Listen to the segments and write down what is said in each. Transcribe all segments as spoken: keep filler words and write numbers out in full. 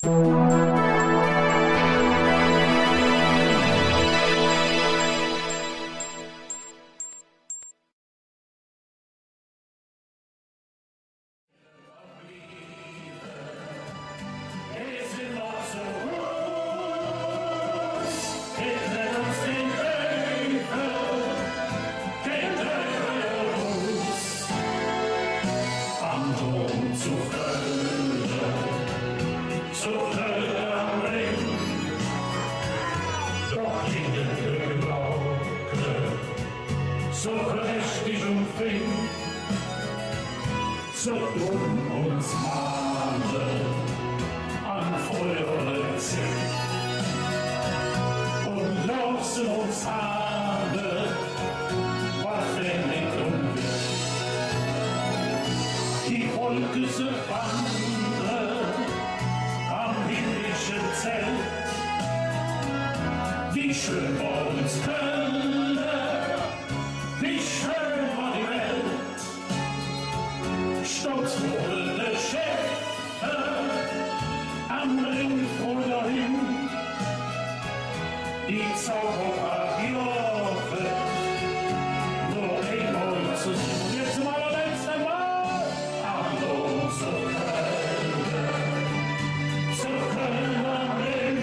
Am Dom zo Köln, zo Köln am Rhing, do klingelt de Glocke su prächtig un fing. Su dun uns Mahnde an fröhere Zigg un looße uns Ahne, wat wär nit un wie. Die Wolke, se wandre am himmlische Zelt. Wie schön wor uns Kölle, wie schön wor die Welt. Stolz fuhre de Scheffe am Rhing froh dohin. Die Zauberpark Joche, nor eimol zo sinn. Jetz zom allerletzte Mol. Hallo, zo Köln, zo Köln am Rhing.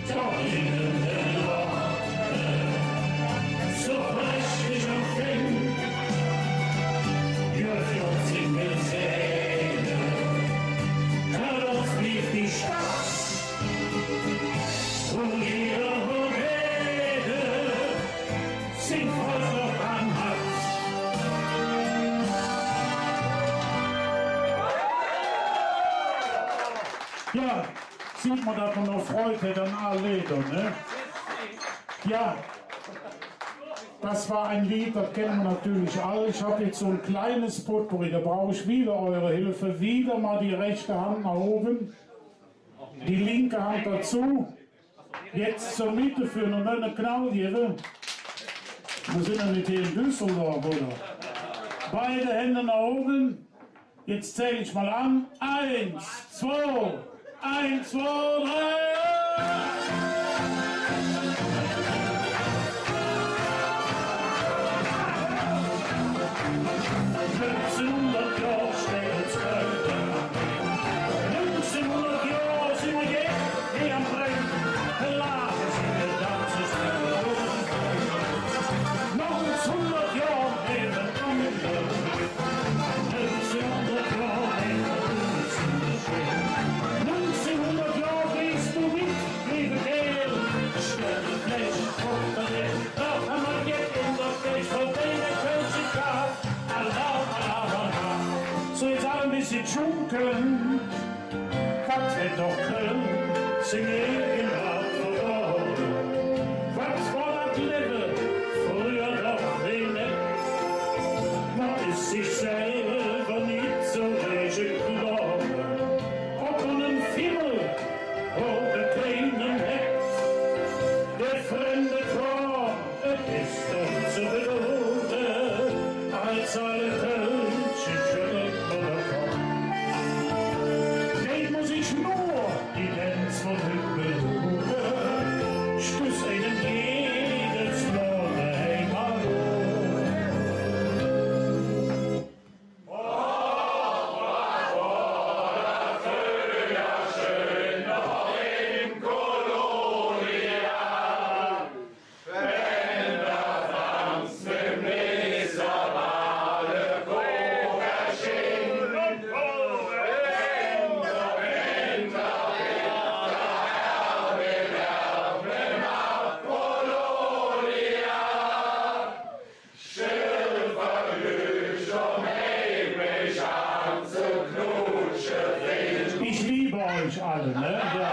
Do klingele de Glocke su prächtig un fing. Jüff uns en Gesäge, Köln, uns blief die Stadt. Un jeder Rede sing Volk noch am Hals. Jo, süht mer, dat mer noch Freud hät an aal Leeder, ne? Jo, dat wor e Leed, dat kenne mer natörlich all. Ich han jetz su e kleines Potpourri, do bruch ich widder eure Hilfe. Widder mal die rechte Hand noh ove, die linke Hand dozo. Jetz zor Medde för ne, ne Knall gevve. Mer sin jo nit hee en Düsseldorf, oder? Beide Händ noh ove. Jetz zäll ich mal an. Eins, zwei, eins, zwei, drei. Nüngzehnhundert Johr steiht uns Köln. Nüngzehnhundert Johr sin mer jetz hee am Rhing. Laache, singe, danze, singe, nüngzehnhundert Johr levve. Nüngzehnhundert Johr levve. Nüngzehnhundert Johr wees do nit, leeve Kääl. Stell de Fläsch op de Welt, do kann mer jet en der Fläsch vun deine kölsche Kaff. Alla, alla, alla. Su, jetz all e bessche schunkeln. Wat hät doch Köln sing Egenart verlore? Wat wor dat Levve fröher doch nett? Mer es sich selver nit su rääch klor, ov mer ene Fimmel oder keine hät. Der Fremde Tor, et es doch ze bedauere, als alle Kölsche schöttel mer der Kopp. Deit mer sich nor die Dänz vun hügg beluure, stöss einem jedes Mol de Heim op. Ich liebe euch alle, ne? Ja.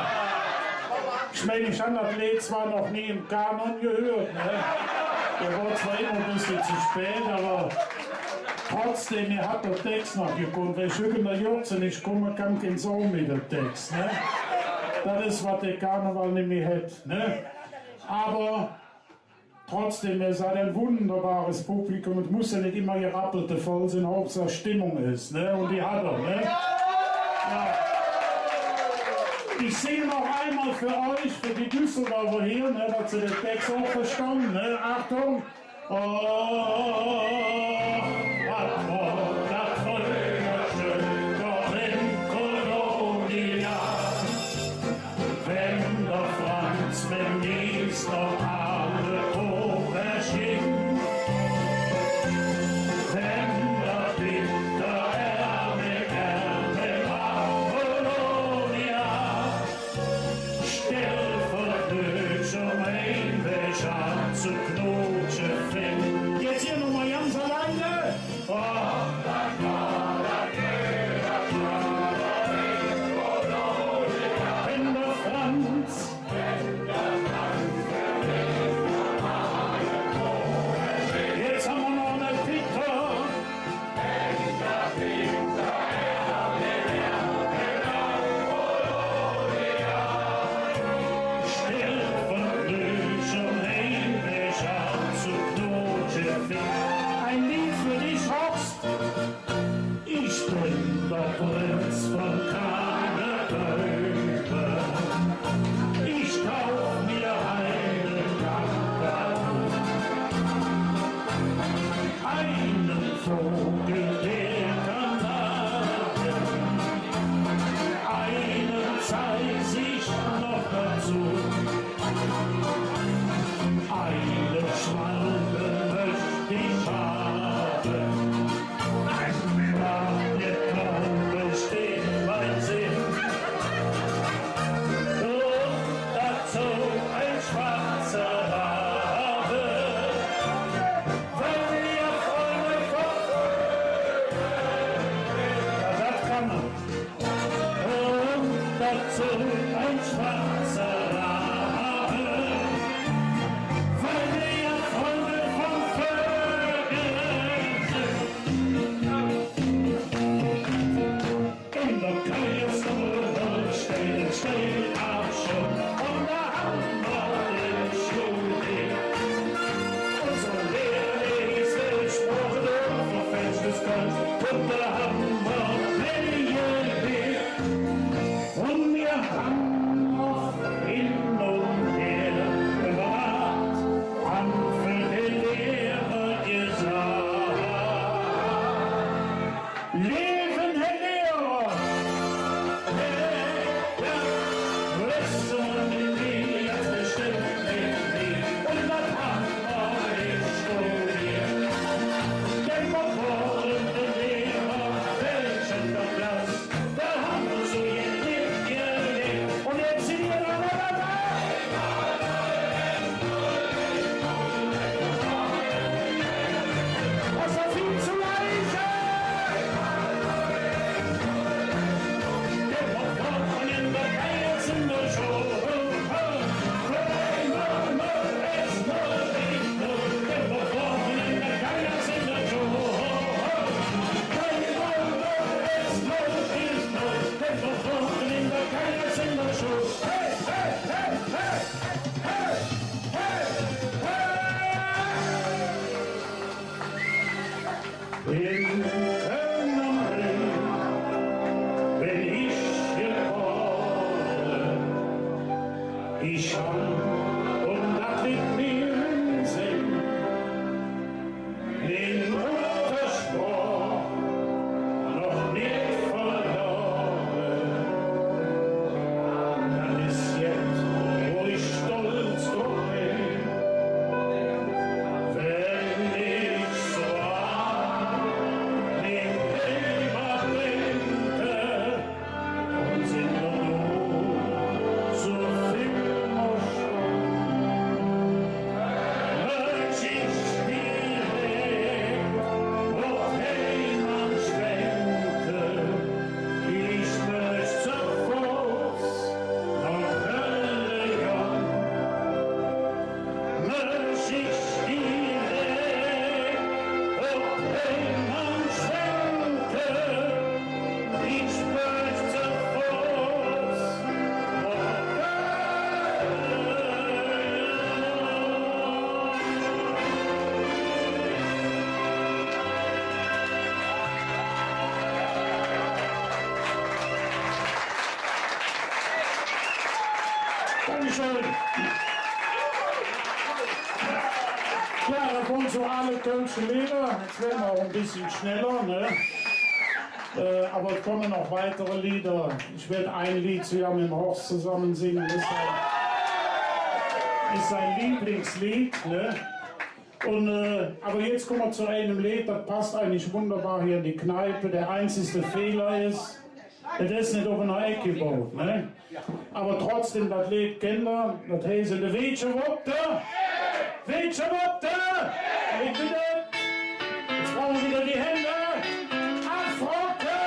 Ich mein, ich han dat Leed zwor noch nie em Kanon gehürt, ne? Dä wor zwor immer e bessche ze spät, ävver trotzdäm, ehr hat der Tex noch gekonnt. Wann ich hügg en der Jürze nit kumme, kann kein Sau mih der Tex, ne? Dat es, wat der Karneval nit mih hät, ne? Ävver trotzdäm, ehr sid e wunderbares Publikum. Et muss jo nit immer gerappelte voll sin, Haupsaach Stimmung es, ne? Un die hat er, ne? Jo. Ich singe noch einmal für euch, für die Düsseldorfer hier, ne, dass ihr den Text auch verstanden, ne? Achtung! Oh, wat wor dat fröher schön, doch en Kolonia. Wann der Franz mem Nies noch alle Koch erschien, wann der Winter er mit Ärmel Apolonia, stellvertretend zum Einweg zu Knutsche fing. Jetzt hier nochmal ganz alleine. Wann der Franz. Jetzt han mer noch ene Peter. Ein Lied für dich, Horst. Ich bin der Prinz von Kaneböke. Ich kauf mir einen Kakadu, einen Vogel, der kann nagen, einen Zeich ich noch dazu. Eine Schwalbe möcht ich haben. Nach der Taube steht mein Sinn. Und dazu ein schwarzer Rabe. Weil wir Freunde von früher. Ja, dat kann mer. Und dazu ein schwarzer Rabe, weil wir ja Freunde von Vögeln sind. In der Kölner Stelle steht Steinabschau und da haben wir den Studio. Unsere Lehrer, die ist Sprache, verfälschtes Kölsch, und da haben wir Medien. Un mir han noch hin un her gewaad, han för de Lehrer gesaht: Leeven Herr Lehrer, Herr, ja, wösst mer nit, dat bestemmp nit, un dat han mer nit studeet. Denn mer wore de Lehrer, welchen der Klass. In Köln am Rhing ben ich gebore. Ich han, un dat litt mir em Senn, ming Muttersproch noch nit verlore. Dat es jet, wo ich stolz drop ben, wann ich su an ming Heimat denke. Un sin mer do su vill Moschkau Schön. Ja, dat wore su alle kölsche Leeder. Jetz weede mer och e bessche schneller, ne? Äh, ävver et kumme noch weitere Leeder. Ich wääd e Leed zesamme met dem Horst zesamme singe. Dat es sing, es sing Leedlingsleed, ne? Un, äh, ävver jetz kumme mer zo einem Leed, dat pass eigentlich wunderbar hee en de Kneip. Der einzigste Fähler es, et es nit op ener Eck gebaut, ne? Ävver trotzdäm, dat Leed kennt ehr, dat heiß: De Weedche Wotte! Weedche Wotte! Ich bitte, jetz bruche mer widder de Händ. Afrocke!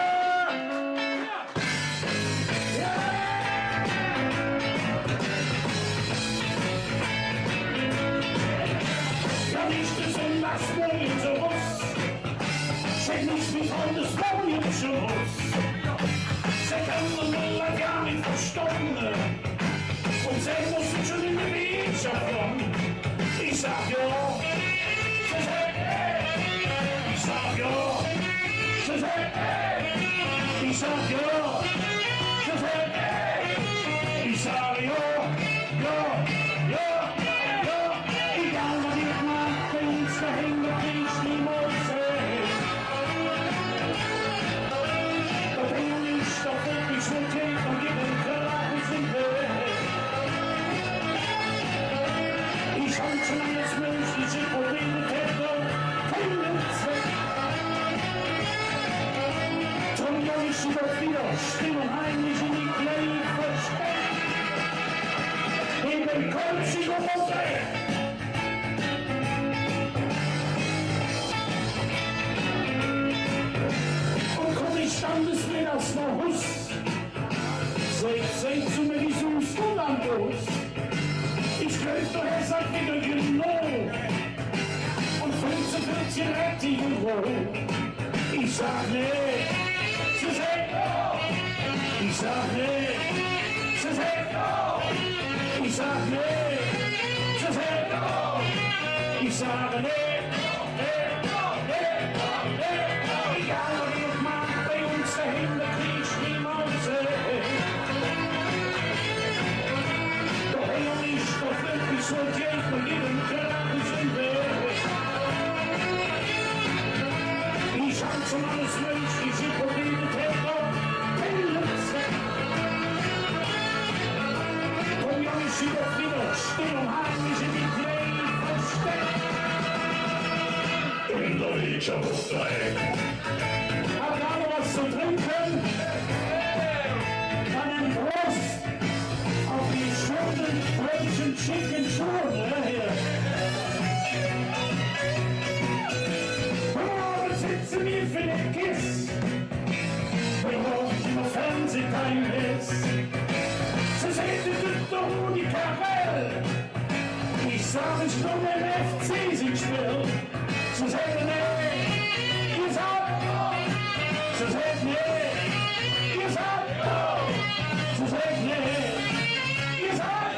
Ja, ich sin sonndags morgens erus, schenk mich mit Freundes morgens erus. Se künne mer dat jo nit verstonn, un se musse schon en de Weedche kumme. Ich sag jo, se säht nä. Ich sag jo, se säht nä. Ich sag jo, se säht nä. Ich sag jo, jo, jo, jo. Egal wat ich maach, bei uns doheim, dat krieg ich niemols hen. Dat Ding es doch wirklich so tief un geiht en Krachen. Ich han schon alles Mögliche probeet, et hät doch keinen Zweck. Drum gonn ich doch widder still un heimlich en de Kleiv versteck. Evvens künnt se doch nit weg. Un kumm ich dann bes meddags noh Hus, säht, säht se mer, wie sühs do dann us? Ich gläuv, do häs ald widder genog. Un fünf un veezig Rädche en Roh. Ich sag nä, se säht jo. Ich sag nä, se säht jo. Ich sag nä, se säht jo. Ich sag nä, nä, nä, nä, nä. Egal wat ich maach, bei uns doheim, dat krieg ich niemols hen. Doch hee es doch wirklich so tief un geiht en Krachen. Ich han schon alles Mögliche probeet, et hät doch keinen Zweck. Drum gonn ich doch widder still un heimlich en de Kleiv versteck. En der Weedche Wotte-Eck. Hat einer was zu trinken? Dann en Prost auf die schönen kölschen schicken Schuhe, ne, hier. Hür ens, sitze mer vür de Kess, wenn ich immer Fernsehtime es. Se säht, et es doch nor die Kapell. Ich sag, ich glaub, em F C sin Spill. Se säht nä. Ich sag, se säht nä. Ich sag, se säht nä. Ich sag,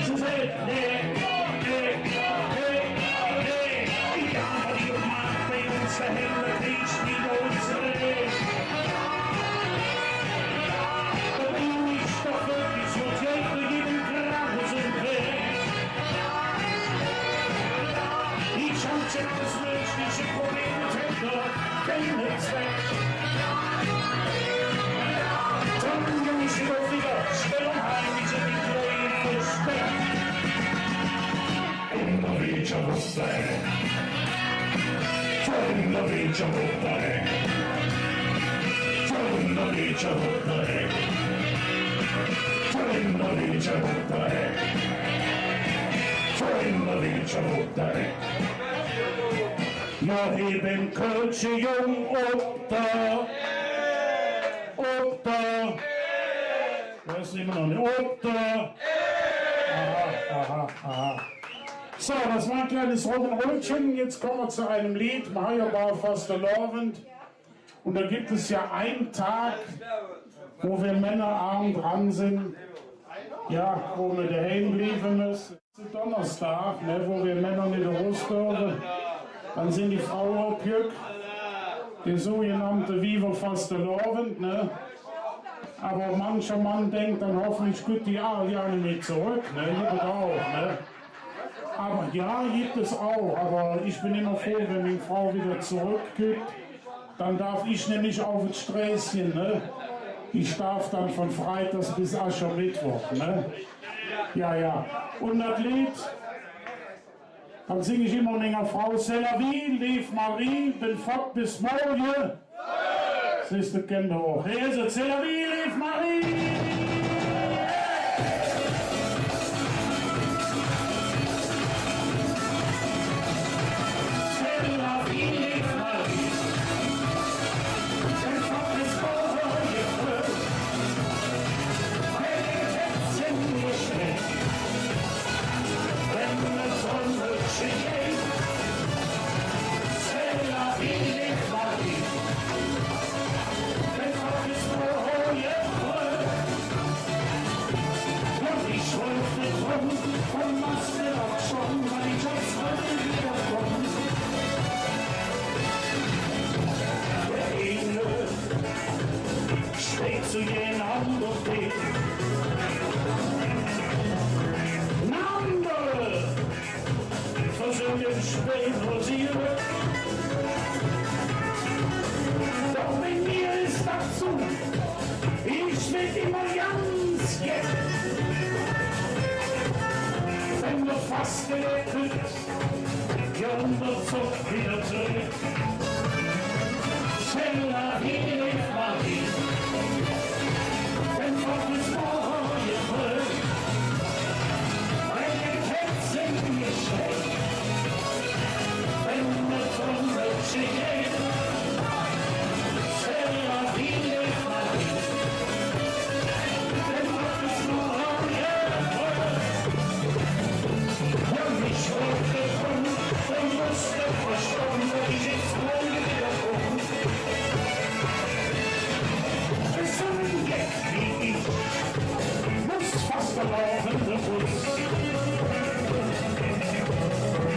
se säht nä. Nä, nä, nä. Egal wat ich maach, bei uns doheim, dat krieg ich niemols hen. Do ben ich doch wirklich so tief, do geiht en Krachen. Ich han schon alles Mögliche probeet, et hät doch keinen Zweck. Drum gonn ich doch widder still un heimlich en de Kleiv versteck. En der Weedche Wotte-Eck. En der Weedche Wotte-Eck. En der Weedche Wotte-Eck. En der Weedche Wotte-Eck. En der Weedche Wotte-Eck. Jo, ich ben kölsche Jung, op der, op der. Weiß immer noch nit. Op der. Aha, aha, aha. So, das war ein kleines Rock'n'Rollchen. Jetzt kommen wir zu einem Lied, Majorbauer Fastelovend. Und da gibt es ja einen Tag, wo wir Männer arm dran sind, ja, wo wir daheim blieben müssen. Donnersdag, ne, wo wir Männer nit erus dörfe, dann sin die Fraue op Jöck, de sogenannte Wiever Fastelovend, ne? Ävver mancher Mann denk dann, hoffentlich kütt die Ariane nit zoröck, ne? Gitt et och, ne? Ävver jo, gitt et och, ävver ich ben immer fruh, wann ming Frau widder zoröckkütt. Dann darf ich nämlich op et Strääzche, ne? Ich darf dann vun Freidags bes Aschermedder, ne? Jo, jo. Un dat Leed, dann sing ich immer minger Frau: C'est la vie, leev Marie, ben fott bes morge. Sühs de, kennt ehr och. Hee es et: C'est la vie, leev Marie. C'est la vie, leev Marie. Ben fott bes morge fröh. Weil de Kätzche nit schlääch. Wann et Sonnwölkche geiht, c'est la vie, leev Marie. Ben fott bes morge fröh. Un ich wollt et rum, un maß mer och schon, wann ich als Fröndin widder kumm. Dä Engel steiht su gään an der Dör. En andere versöhn dem Spein rosiere. Doch bei mir es dat su, ich weed immer ganz jeck. Wann der Fastelovend kütt, Johr un der Zog widder zoröck. C'est la vie, leev Marie. Ben fott bes morge fröh. Weil de Kätzche nit schlääch. Wann et Sonnwölkche geiht, c'est la vie, leev Marie. Ben fott bes morge fröh.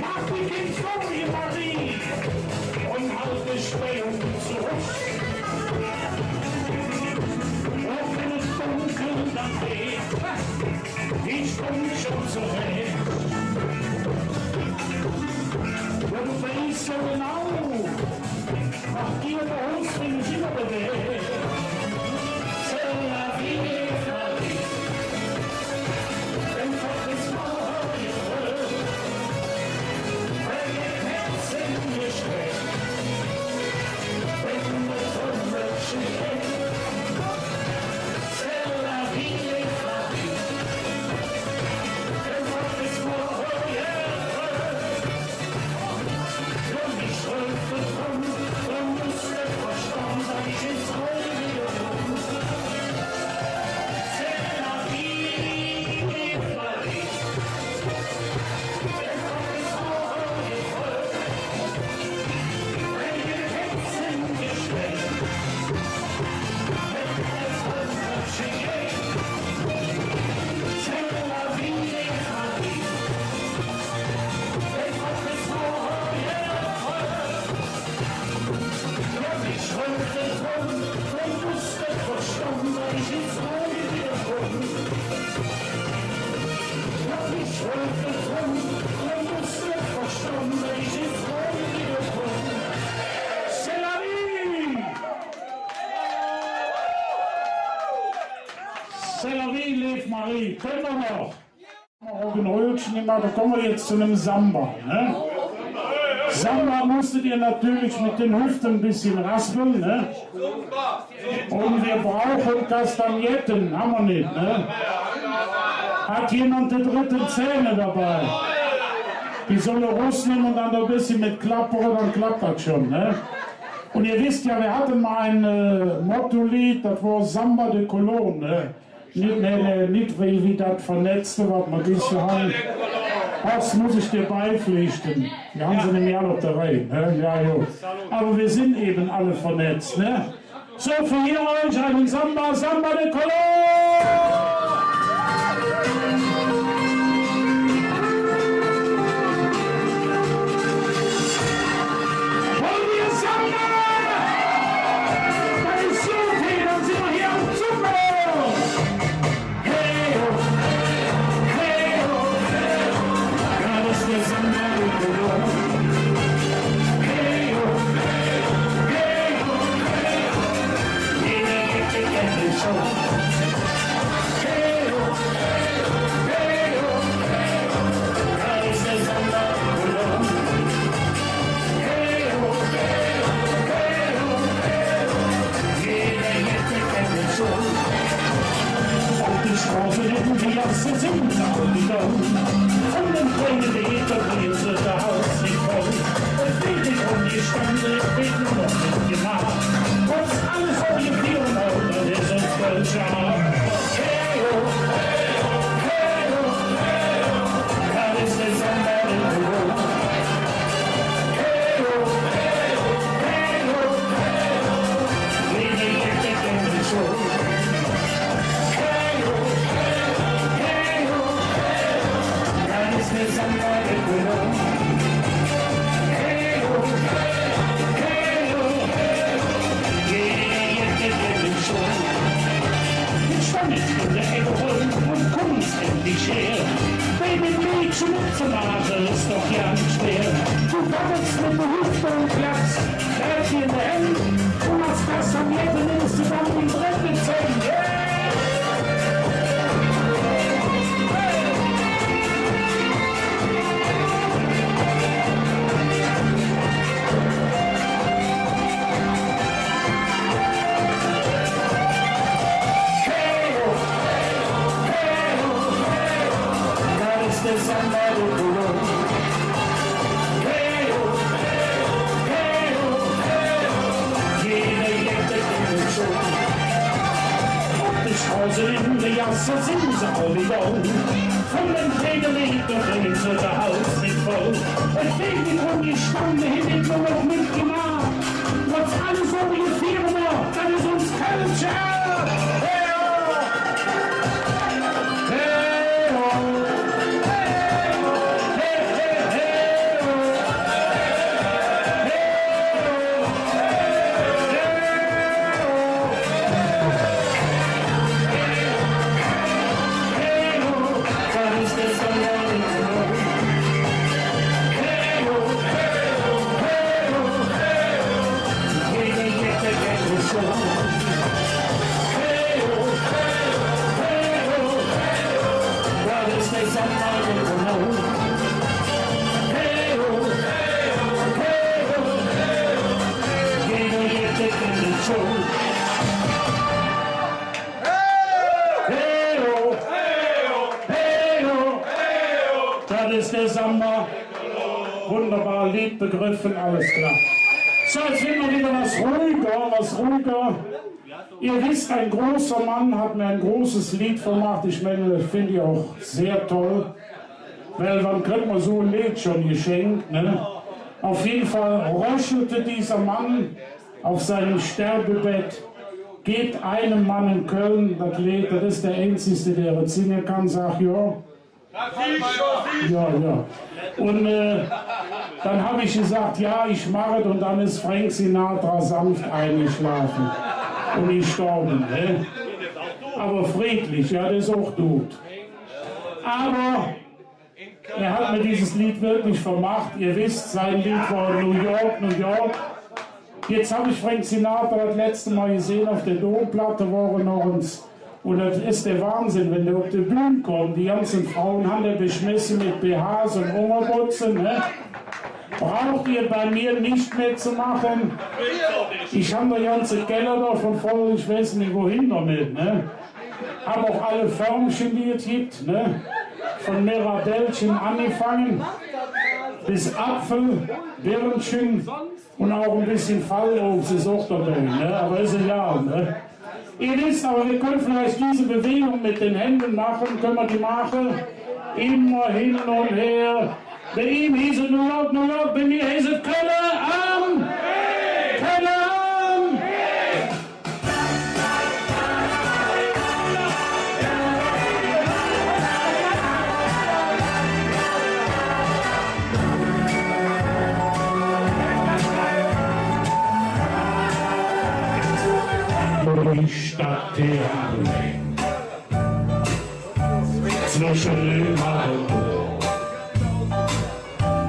Maach dich kei Sorge, Marie, un halt de Spannung zoröck. Och wann et dunkel dann weed, ich kumm schon zorääch. Jo, do weiß jo genau, wat ehr do us, wann ich immer bewäg. C'est la vie, leev Marie. Ben fott bes morge fröh. Weil de Kätzche nit schlääch. C'est la vie! C'est la vie, leev Marie. Künnt ehr noch? Rock'n'Rollche, do kumme mer jetz zo dem Samba, ne? Samba müsst ehr natörlich met de Hüfte e bessche rasple, ne? Un mer bruche Kastagnette, han mer nit, ne? Hät jemand de drette Zäh dobei? Die soll mer erusnemme un dann e bessche met klappere, dann klappt dat schon, ne? Un ehr wesst jo, mer hatte ens e, äh, Motto-Leed, dat wor Samba de Cologne, ne? Nit, nä, nä, nit wie, wie dat Vernetzte, wat mer do han. Dat muss ich dir beipflichte. Mer han se nämlich all op der Reih, ne? Jo, jo. Ävver mer sin evvens all vernetz, ne? Su, för hee üch ene Samba, Samba de Cologne! Wollt ehr Samba? Dat es su, dann sin mer hee am Zuppe! Ze sin se all die Daun, vun dem König, dä hee vun ehr Haus nit voll. Et weed nit ungestande, et weed nor noch nit gemaht. Trotz alles, wat mer fiere, dat es uns kölsche Aat. Hey ho, hey ho, hey ho, dat es der Samba de Cologne. Hey ho, hey ho, hey ho, hey ho, wie de Jette in de Schoh. Jetz stand ich en der Eck rum un kumm endlich her. Bei däm Leedche metzemaache es doch jo nit schwer. Do waggels met der Hüfte un klappst Fähvche en de Händ un als Kastagnette nimms de dann dä drette Zäng. Dat es der Samba de Cologne. Hey ho, hey ho, hey ho, jede Jette kennt et schon. Op de Stroß un en de Gass sin se all die Daun. Vun dem König, dä hee vun ehr Haus nit voll. Et weed nit ungestande, et weed nor noch nit gemaht. Trotz alles, wat mer fiere, dat es uns kölsche Aat. Hey ho! Hey ho! Hey ho! Hey, hey, hey ho! Hey ho! Hey ho! Hey ho! Dat es der Samba de Cologne. Hey ho, hey ho, hey ho, hey ho. Jede Jette kennt et schon. Hey ho, hey ho, hey ho, hey ho. Dat es der Samba de Cologne. Hey ho, hey ho, hey ho, hey ho. Jede Jette kennt et schon. Hey ho! Hey ho! Dat es der Samba. Wunderbar, Leed begriffen, alles klar. So, jetz sin mer widder jet ruhiger, jet ruhiger. Ehr wesst, ene große Mann hät mer e großes Leed vermacht. Ich mein, dat fingen ich och sehr toll. Weil, wann kritt mer su e Leed schon geschenk, ne? Op jede Fall röchelte dieser Mann auf seinem Sterbebett, gebt einem Mann in Köln das Lied, dat es der einzigste, dä et singe kann, sag jo. Jo, jo. Un, äh, dann han ich gesaht, jo, ich maach et, un dann es Frank Sinatra sanft eingeschlafen un gestorve, ne? Ävver friedlich, jo, dat es och god. Ävver Hä hät mer dieses Leed wirklich vermacht. Ehr wesst, sing Leed wor New York, New York. Jetz han ich Frank Sinatra dat letzte Mol gesinn op der Domplatt, wor hä noch ens. Un dat es der Wahnsinn, wann dä op de Bühn kütt. Die ganze Fraue han dä besmesse met B Hs un Ungerbotze, ne? Bruch ehr bei mir nit metzemaache. Ich han der ganze Keller dovun voll, ich weiß nit, wohin domet, ne? Han och all Förmche, die et gitt, ne? Vun Mirabellche aangefange, bes Apfel, Birnche un och e bessche Fallobs es och dobei, ne? Ävver es egal, ne? Ehr wesst, ävver mer künne villeich die Bewegung met de Händ maache, künne mer die maache? Immer hin un her. Bei im heiß et New York, New York, bei mir heiß et Kölle am, Kölle am. Die Stadt der Armen zwesche Römer un Moor.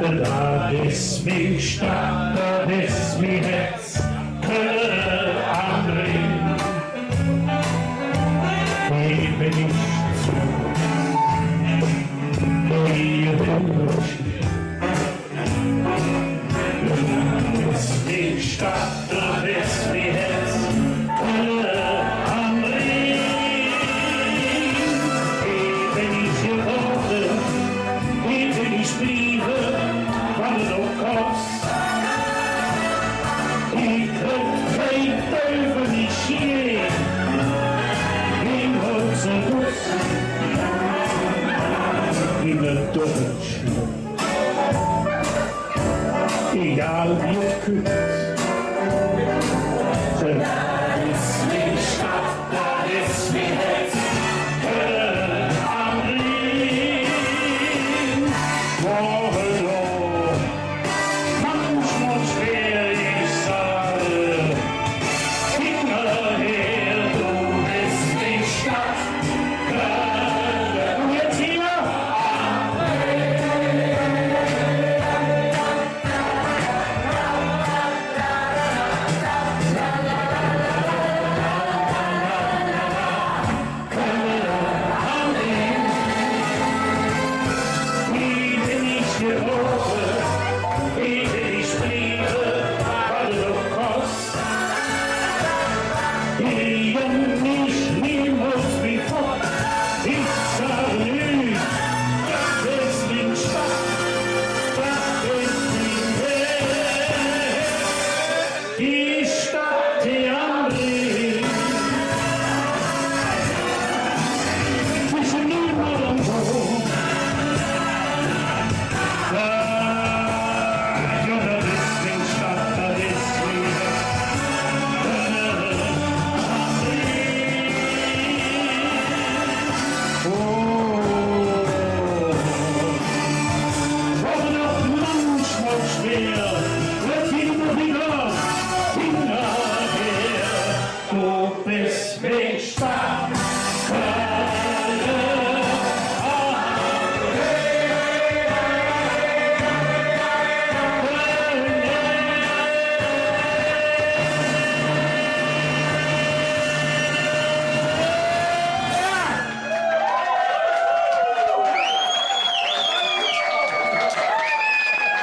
Dat es mi Stadt, dat es mi Hätz, Kölle am Rhing. Gebe nit zo, wie hübsch. Dat es mi Stadt, dat es mi Hätz, Kölle am Rhing. Gebe nit Kei Düüvel nit hee, wie hät se wusst, wie mer durchschlüppt. Egal wie et kütt. Dat es ming Stadt, dat es ming Hätz, Kölle am Rhing. Wo do manchmol schwer, ich sage, hingerher, do bes ming Stadt. Un jetz hee. Wie well ich gebore, wie well ich blieve, wat et och koss. Wie jem ich niemols mih fott, ich sage nit, dat es ming Stadt, dat es ming Hätz. Die Stadt, die am Rhing. Zwesche Mühl un Hof. Ah, jo, dat es die Stadt, dat es die Stadt. Oh. Wor doch manchmol schwer, wor immer widder hingerher. Do bes ming Stadt, Kölle am Rhing.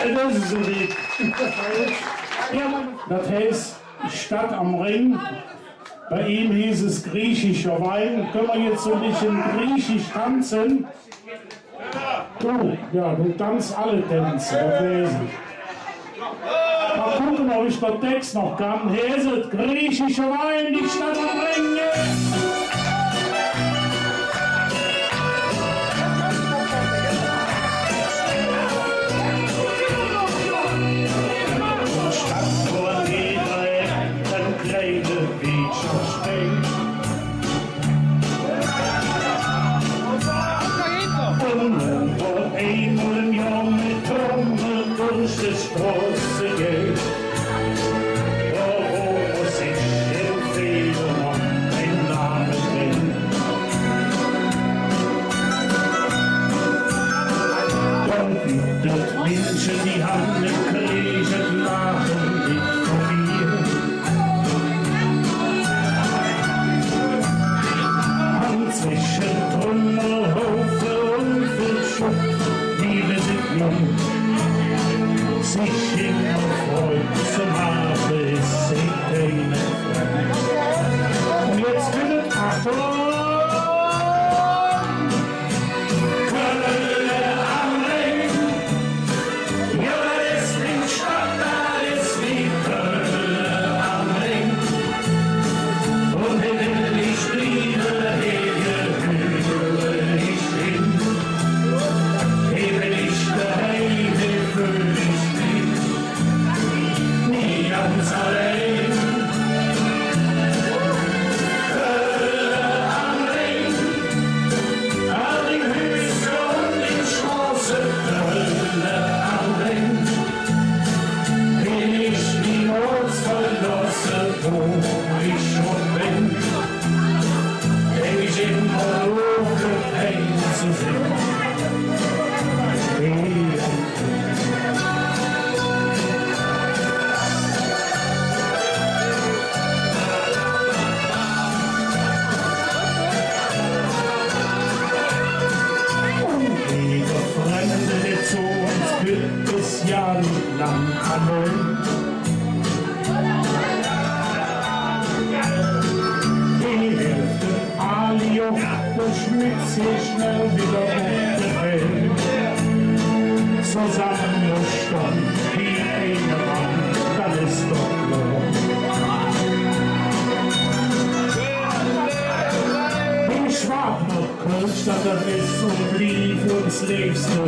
Et es su wigg. Jo, dat heiß, Stadt am Rhing. Bei ihm hieß es griechischer Wein. Künne mer jetz su e bessche griechisch danze? Do, jo, do danz alle Dänze, dat weiß ich. Mol gucke, ov ich der Tex noch kann. Hee es et, griechischer Wein, die Stadt am Rhing. Stadt, wo jeder en kleine Wiecher spillt. Un wo eimol em Johr met Trommel durch de Stroße geiht, do muss ich em Februar ming Name drin. Do gitt et Minsche, die han et Kreeg, et Laache nit vun mir. Un zwesche Trümmerhaufe un vill Schutt, wie wess et nit, sich immer freut ze maache, es se keine Fründ. Un jetz kütt et, Achtung! Kölle am Rhing. Jo, dat es ming Stadt, dat es ming Kölle am Rhing. Un hee well ich blieve, hee gehüür ich hin. Hee ben ich doheim, hee föhl ich mich nie ganz allein. Kölle am Rhing, an de Hüüs un de Stroße, Kölle am Rhing, well ich niemols verlooße, wo ich schon ben. Denk ich immer nor, för dich ze sin. Un jeder Fremde, dä zo uns kütt, es jo nit lang allein. Die Hälfte Alio, dat schmitt sich schnell widder op de Welt. Zosamme stonn wie eine Mann, dat es doch klor. Dat es un bliev uns leevste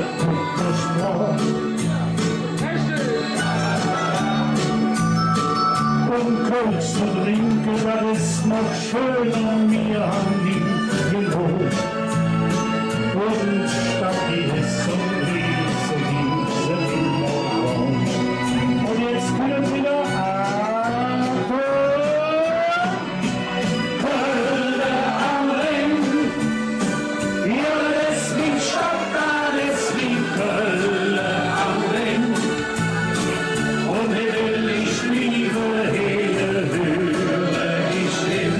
Sprach. Un Kölsch ze drinke, dat es noch schöner, mir han die genug. Un Stacki es un bliev se immer. Un jetz kütt widder Achtung. Kölle am Rhing. Jo, dat es ming Stadt, dat es ming Kölle am Rhing. Un hee well ich blieve, hee gehüür ich hin.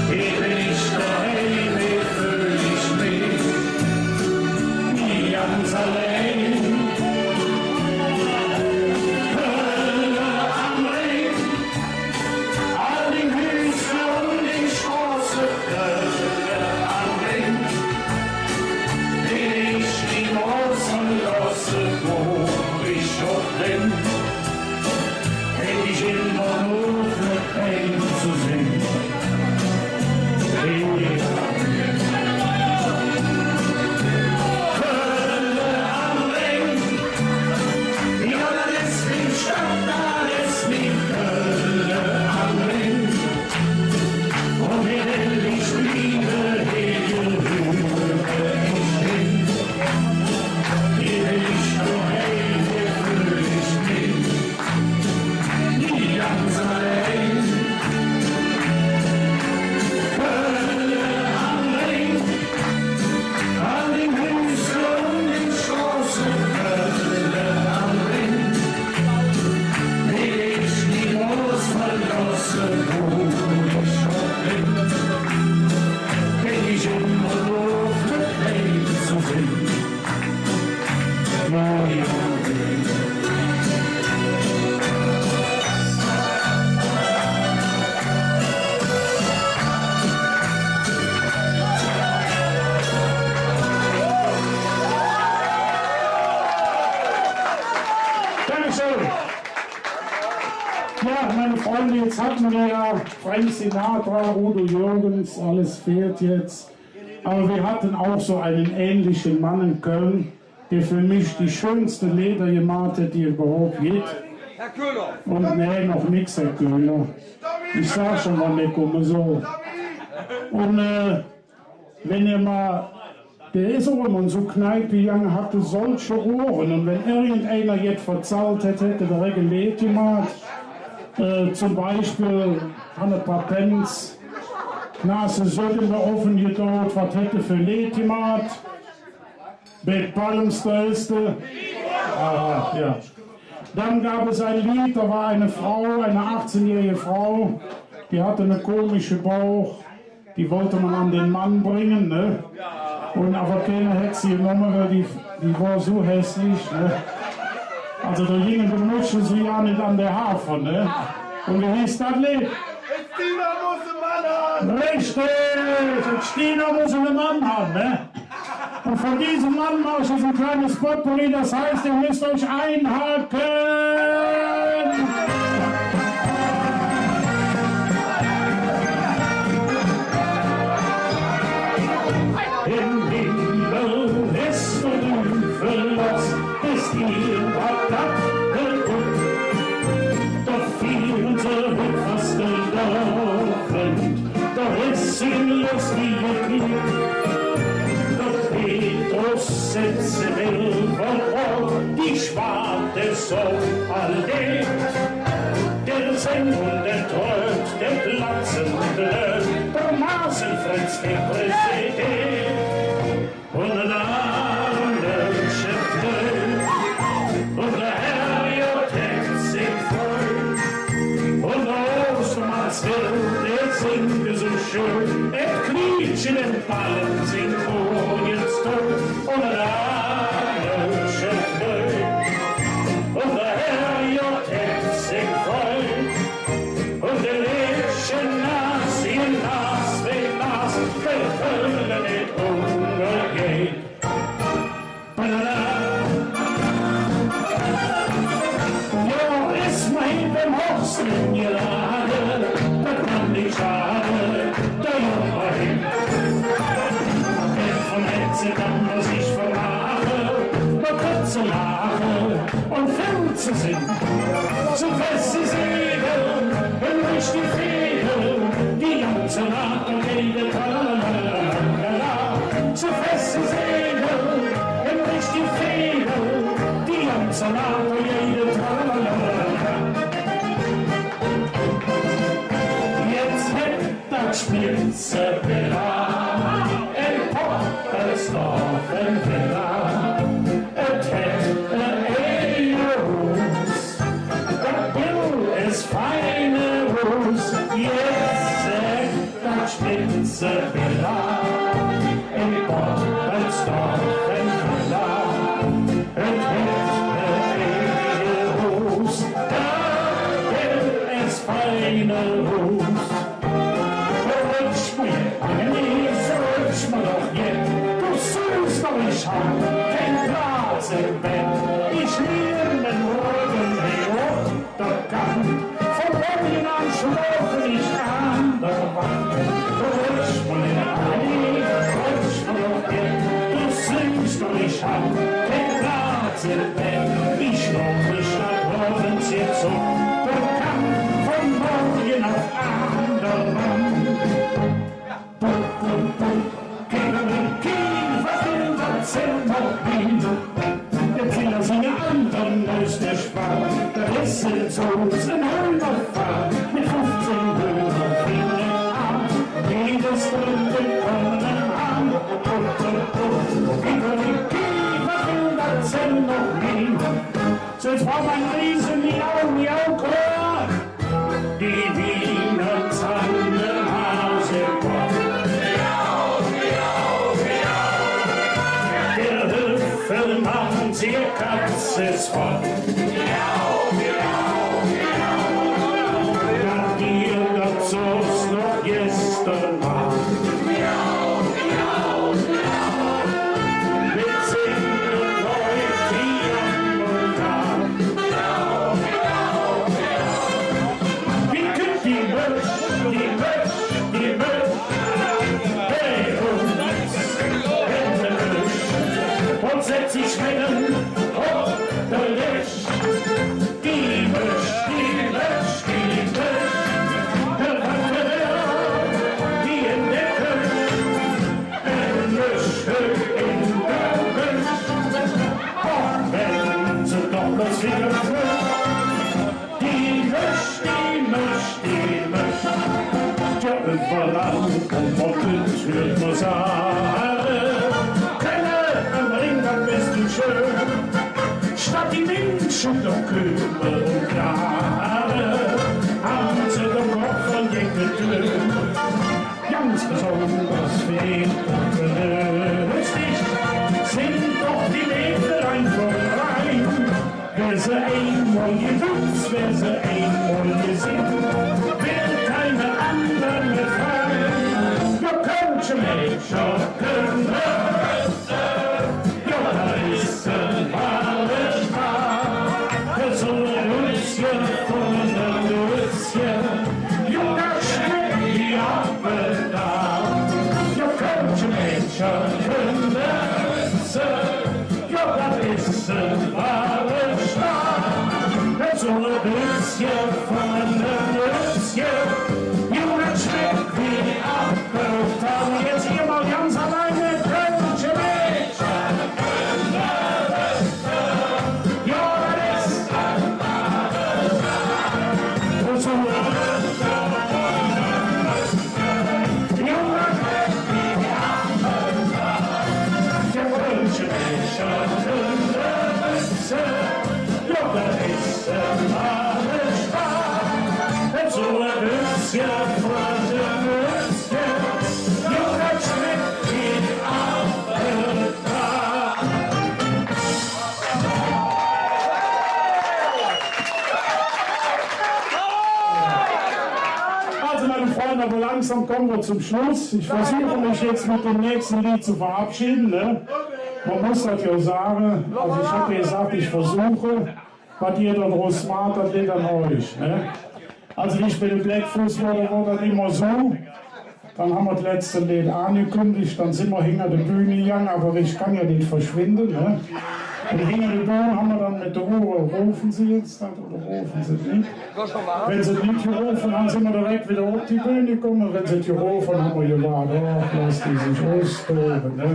Hee ben ich doheim, hee föhl ich mich wie ganz allein. Kölle am Rhing. All die Hüüs un die Stroße, Kölle am Rhing, die ich niemols verlooße, wo ich och ben, denk ich immer nor för dich ze sin. Kölle am Rhing. Jo, dat es ming Stadt, dat es ming Kölle am Rhing. Un hee well ich blieve, hee gehüür ich hin. Hee ben ich doheim, hee föhl ich mich wie ganz allein. Kölle am Rhing. All die Hüüs un die Stroße, Kölle am Rhing, die ich niemols verlooße, wo ich och ben, denk ich immer nor för dich ze sin. Dankeschön. Ja, meine Freunde, jetzt hatten wir ja Frank Sinatra, Udo Jürgens, alles fährt jetzt. Aber wir hatten auch so einen ähnlichen Mann in Köln, der für mich die schönste Leder gemacht hat, die überhaupt gibt. Herr Köhler. Und nee, noch nix, Herr Köhler. Ich sag schon, wann der komme soll. Und, äh, wenn ihr mal, der ist auch immer in so Kneipe gegangen, hatte solche Ohren. Und wenn irgendeiner jetzt verzallt hätte, hätte der Regel Leed gemacht. Äh, zum Beispiel, Hanne Papenz, Nasse Södde offen gedaut, wat hätte für Leed gemacht. Bad Palms, da ist er. Ah, ja. Dann gab es ein Lied, da war eine Frau, eine achtzehnjährige Frau, die hatte einen komischen Bauch, die wollte man an den Mann bringen, ne? Und aber keiner hätte sie genommen, weil die, die war so hässlich, ne? Also da gingen die Mutschen so ja nicht an der Hafer, ne? Und wie hieß das Lied? Stina muss einen Mann haben. Richtig! Und Stina muss einen Mann haben, ne? Und von diesem Mann mache ich jetzt ein kleines Potpourri, das heißt, ihr müsst euch einhaken. Im Himmel ist Rüffel los, es die Patat kaputt. Doch fieren se hück Fastelovend, doch es sin lustige Glick. Doch Petrus setze well vertrau die schwaade Sau allee. Der säng un der trööt, der platz un blööt, der Maßen Fritz, der Präsident. Un dat Adelche flöög, un der Herrgodd hät sich freut. Un der Ostermanns Will, dä singk esu schön, et quietsche dem Palm sing Morgenstund. Un dat Adelche flöög, un der Herrgodd hät sich freut. Un de Leedche Nas in Nas, wenn Nas, der Kölle nit ungergeiht. Jo, es mer hee beim Horst erengelade, dat kann nit schade, do geiht mer hin. Ze fresse Seele, en richtige Feele, die am Salato jede Tralalala. Jetz hät dat Spitze Villa en Poppelsdorf en Villa. Et hät e eige Huus. Dat Bild es fein us, jetz säht dat Spitze Villa, en Poppelsdorf en Villa. Et hät e eige Huus, dat Bild es fein us. Rötsch mer, Agnes, rötsch mer doch jet, do sühs doch, ich han kein Platz em Bedd. Ich lieg em Rögge hee op der Kant. Vun morge aan schlof ich aan der Wand. Rötsch mer, Agnes, rötsch mer doch jet, do sühs doch, ich han kein Platz em Bedd. Ich schlof mich dat Rovens jetz op der Kant. Vun morge aan der Wand. Pup, pup, pup, Kikeriki, wat will dat Zimmer bringe? De Kinder singe an, dann es de Spaan. Dat es en Soß, en Höhnerfaan, met fuffzehn Höhner fing et aan. Jedes drette kumme en Hahn. Pup, pup, pup, Kikeriki, wat will dat Zimmer bringe? Zo, jetz bruch mer ene riese Miau-Miau-Chor. Die Wiehnachtsmann, der Hase kommt. Der Hüffelmann, die Katz es fott. Dat Bier, dat soß noch gester Naach. Met Singen läuf die an un an. Wie kütt die Mösch, die Mösch, die Mösch bei uns en de Köch un sett sich medden op der Desch. Die Mösch, die Mösch, die Mösch, wat för die en de Köch. En Mösch en der Köch. Och, wann se doch bloß widder flöch. Die Mösch, die Mösch, die Mösch. Jo, üvverall om Ocken hürt mer sage: Künne am Rhing, dat es doch schön. Statt die Minsche doch kümmere un klage, han se der Kopp voll jeck gedröhnt. Ganz besonders fein un gelöstig sin doch die Mädelein vum Rhing. Wär se eimol gebütz, wär se eimol gesinn, well keine ander mih frei. Jo, kölsche Mädcher künne, jo, dat es e wahre Staat. Su e Lützje vun e Lützje, jo, dat schmeck wie Appeltaat. Jo, kölsche Mädcher künne, jo, dat es e wahre Staat. Su e Lützje vun e Lützje, jo, dat schmeck wie Appeltaat. Jetz ehr ens ganz allein, kölsche Mädcher. Jo, dat es, jo, dat es, su e Lützje vun e Lützje, jo, dat schmeck wie Appeltaat. Also, meine Freunde, aber langsam kommen wir zum Schluss. Ich versuche mich jetzt mit dem nächsten Lied zu verabschieden, ne? Man muss das ja sagen. Also, ich habe ja gesagt, ich versuche. Wat ehr do drus maht, dat litt an üch, ne? Also, wie ich bei de Bläck Fööss wor, do wor dat immer su. Dann han mer et letzte Leed aangekündig, dann sin mer hinger de Bühn gegange, ävver ich kann jo nit verschwinde, ne? Un hinger de Bühn han mer dann met de Uhre, rofe se jetz dat oder rofe se et nit? Wann se et nit gerofe han, sin mer direk widder op de Bühn gekumme. Wann se et gerofe han, han mer gewaad, och, loss die sich ustobe, ne?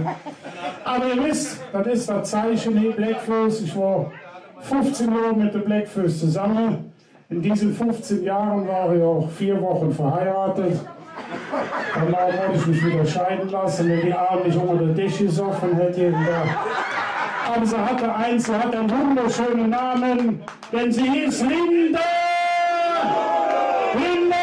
Ävver ehr wesst, dat es dat Zeiche, ne, Bläck Fööss. Ich wor fuffzehn Johr met de Bläck Fööss zesamme. En diesen fuffzehn Johr wor ich och veer Woche verhierodt. Donoh moot ich mich widder scheide looße, weil die Aal mich unger der Desch gesoffe hät, jeden Dag. Ävver se hät eins, se hät ene wunderschöne Name, denn se es Linda! Linda!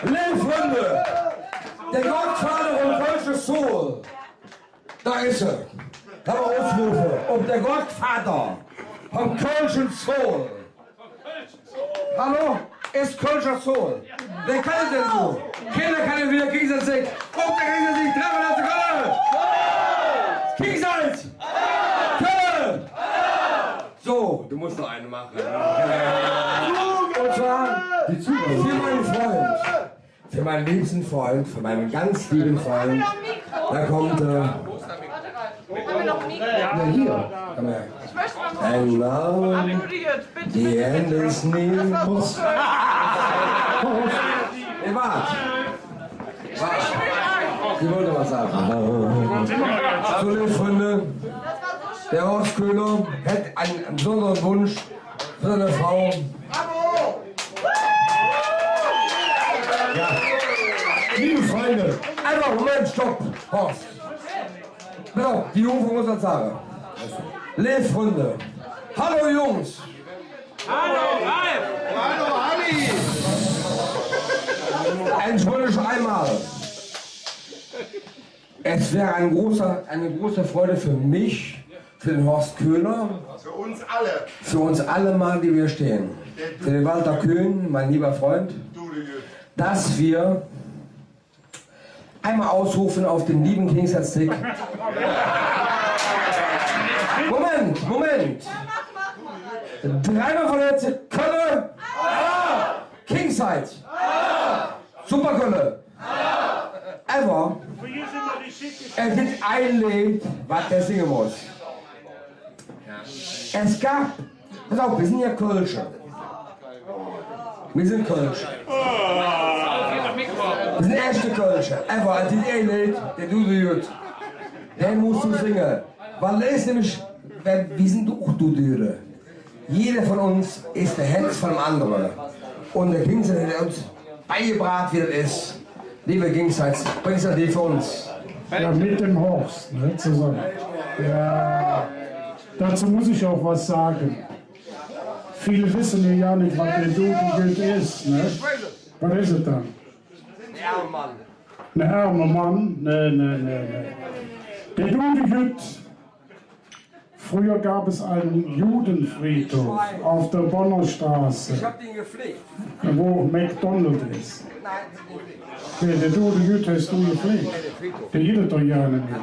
Leev Fründe, der Gottvader vum kölsche Soul, do es hä. Kann mer usrofe op der Gottvader vum kölsche Soul. Hallo? Es kölscher Soul. Wä kann et dann su? Keiner kann et widder, kriege se et nit. Op der, kriege se et nit. Dreimol, lass se Kölle! Kriege se et! Kölle! So, du musst noch eine machen. Und zwar für meinen Freund, für meinen liebsten Freund, für meinen ganz lieben Freund. Da kommt, äh, ja, hier. Komm her. Ein Mann, die Hände ist nie. Prost. Prost. Ihr wart. Sie wollte was sagen. So, liebe Freunde, der Horst Köhler hat einen, einen besonderen Wunsch für seine Frau. Ja. Liebe Freunde, einfach, Moment, stopp, Horst. Genau, die Junge muss was sagen. Liebe Freunde, hallo Jungs. Hallo, Ralf! Hallo, Hanni! Entschuldigt einmal. Es wäre ein großer, eine große Freude für mich, für den Horst Köhler, für uns alle, für uns alle mal, die wir stehen, für den Walter Köhn, mein lieber Freund, dass wir einmal ausrufen auf den lieben Kingsheidsstick. Moment, Moment. Dreimol vun Hätze Kölle. Kingsheids. Super Kölle. Ävver et gitt e Leed, wat dä singe muss. Et gov Pass op, mir sin jo Kölsche. Mir sin Kölsche. Mir sin echte Kölsche. Ävver et gitt e Leed, dä dud mer god. Dä muss do singe. Weil dä es nämlich, weil mir sin doch Dudehütte. Jeder vun uns es der Hätz vun dem andere. Un dä Kingsheids hät uns beigebraht, wie dat es. Leeve Kingsheids, bringst dat Leed för uns? Ja, mit dem Horst, ne, zusammen. Ja, dazu muss ich auch was sagen. Viele wissen ja, ja nicht, was der Dudehütte ist, ne? Was ist es dann? Ein ärmer Mann. Ein ärmer Mann? Nee, nee, nee, nee. Der Dudehütte Früher gab es einen Judenfriedhof auf der Bonner Straße, ich hab den gepflegt, wo McDonald ist. Nein, den gepflegt. Der, der Dudehütte hast du gepflegt? Der gitt et doch jo nit mih.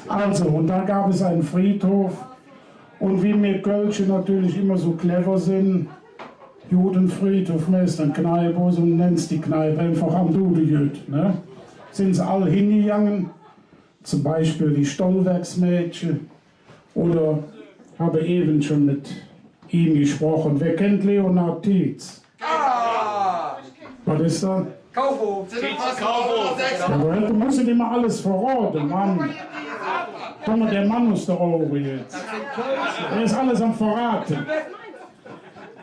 Also, und da gab es einen Friedhof. Und wie mir Kölsche natürlich immer so clever sind, Judenfriedhof, ne, ist eine Kneipe, so nennst die Kneipe einfach am Dudehütte, ne? Sind sie alle hingegangen. Zum Beispiel die Stollwerksmädchen oder habe eben schon mit ihm gesprochen. Wer kennt Leonhard Tietz? Ah! Was ist da? Kaufhof. Tietz Kaufhof. Ja, aber du musst nicht immer alles verraten, Mann. Guck mal, der Mann ist der Ohr jetzt. Er ist alles am Verraten.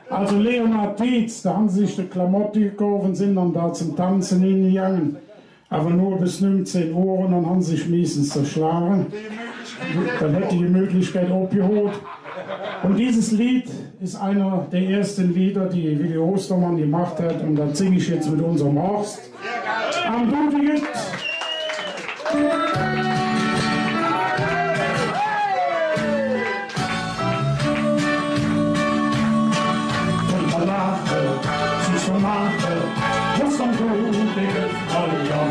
Also Leonhard Tietz, da haben sie sich die Klamotte gekauft und sind dann da zum Tanzen hingegangen. Aber nur bis nüngzehn Uhr und dann haben sie sich meistens zerschlagen. Dann hat die Gemütlichkeit aufgehört. Und dieses Lied ist einer der ersten Lieder, die Willi Ostermann gemacht hat. Und das singe ich jetzt mit unserem Horst. Am Dudehütte. Un verlaache, sich vermaache, muss man gode Gefreue.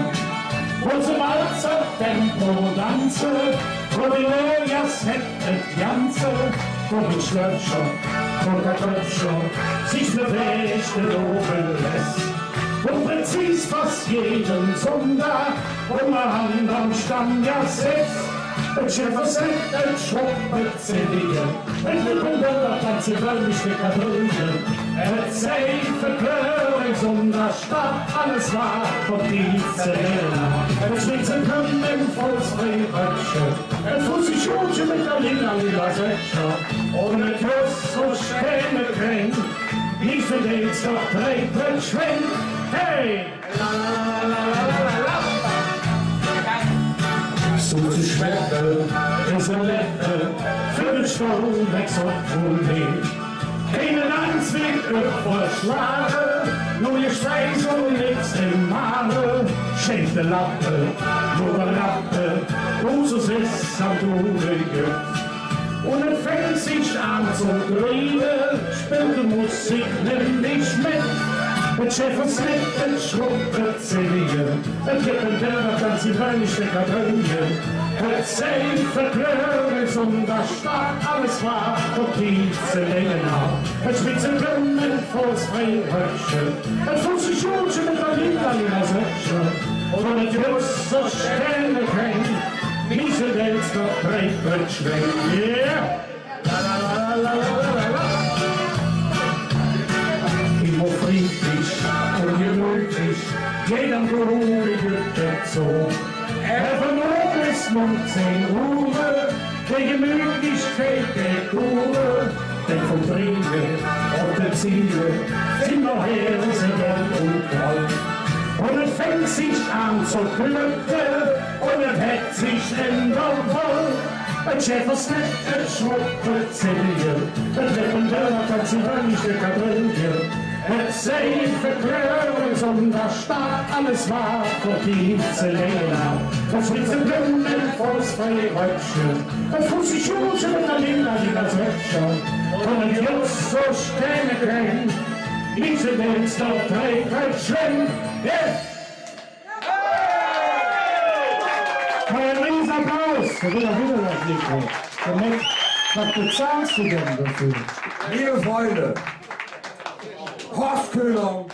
Wo se Walzer, Tempo danze, wo die Neujahrsfett et Ganze, wo mit Schlöppcher, Coca-Köppcher sich bewege, lobe läss. Wo präzis fass jeden Sonndag, wo mer an am Stammgass setz. Et Schäffersett, et Schrupp, et Zedille, et Lippendöller, ganz gewöhnliche Kadille. Et Seifeklöre, Sonndagsstadt, alles war von Tietz ze nenne. Et Spitzeköpp em Fussballröckche, et Fussballschuhche met der lilla, lilla Söckche. Un et Joss, wo Stääne kränk, nit för Deets, doch drei Pötz Schwenk. Hey! Su ze schwätze es e Lette för de Stollwerks op un Hee. Keine Angst, wie ich üvverschlage, Nor je Speis un nix em Mage, scheiße Lappe, nor Ratte, us es am Dude. Un et fängk sich aan ze driehe, spillt de Musik nämlich met. Et scheppert, et schrubbert, et zirre. Et gitt en Dämper, dat sie weinige Kadrille. Et sei verklöre, un dat Stadt alles war, op die ze länge nach. Et spitze Blömmen vör Freiröckche, et fuße Schulche met der Lila, lila Söckche. Un et Jüss so Sterne kräng, wie se wälzt op Breitböttschwäng. Yeah! Immer friedlich un gemütlich, jedem Gruge gitt et zo. Ävver nor bes nüngzehn Uhr, de Gemütlichkeit der Kur, denn vum Triebe op de Ziele sin mer her, se woll un kald. Un et fängk sich aan ze glöcke, un et hät sich en der Woll. Et scheppert, et schrubbert, et zirre. Et gitt en Dämper, dat sie weinige Kadrille. Et sei verklöre, un dat Stadt alles war, op die ze länge nach. Et spitze Blömmen vör Freiröckche, et fuße Schulche met der Lila, lila Söckche. Un et Jüss so Sterne kräng, wie se wälzt op Breitböttschwäng. Yeah! Ein Riesenapplaus für Wilhelm Wittler, Nico. Damit, dat bezahlst du denn dafür? Liebe Freunde, Horst Köhler,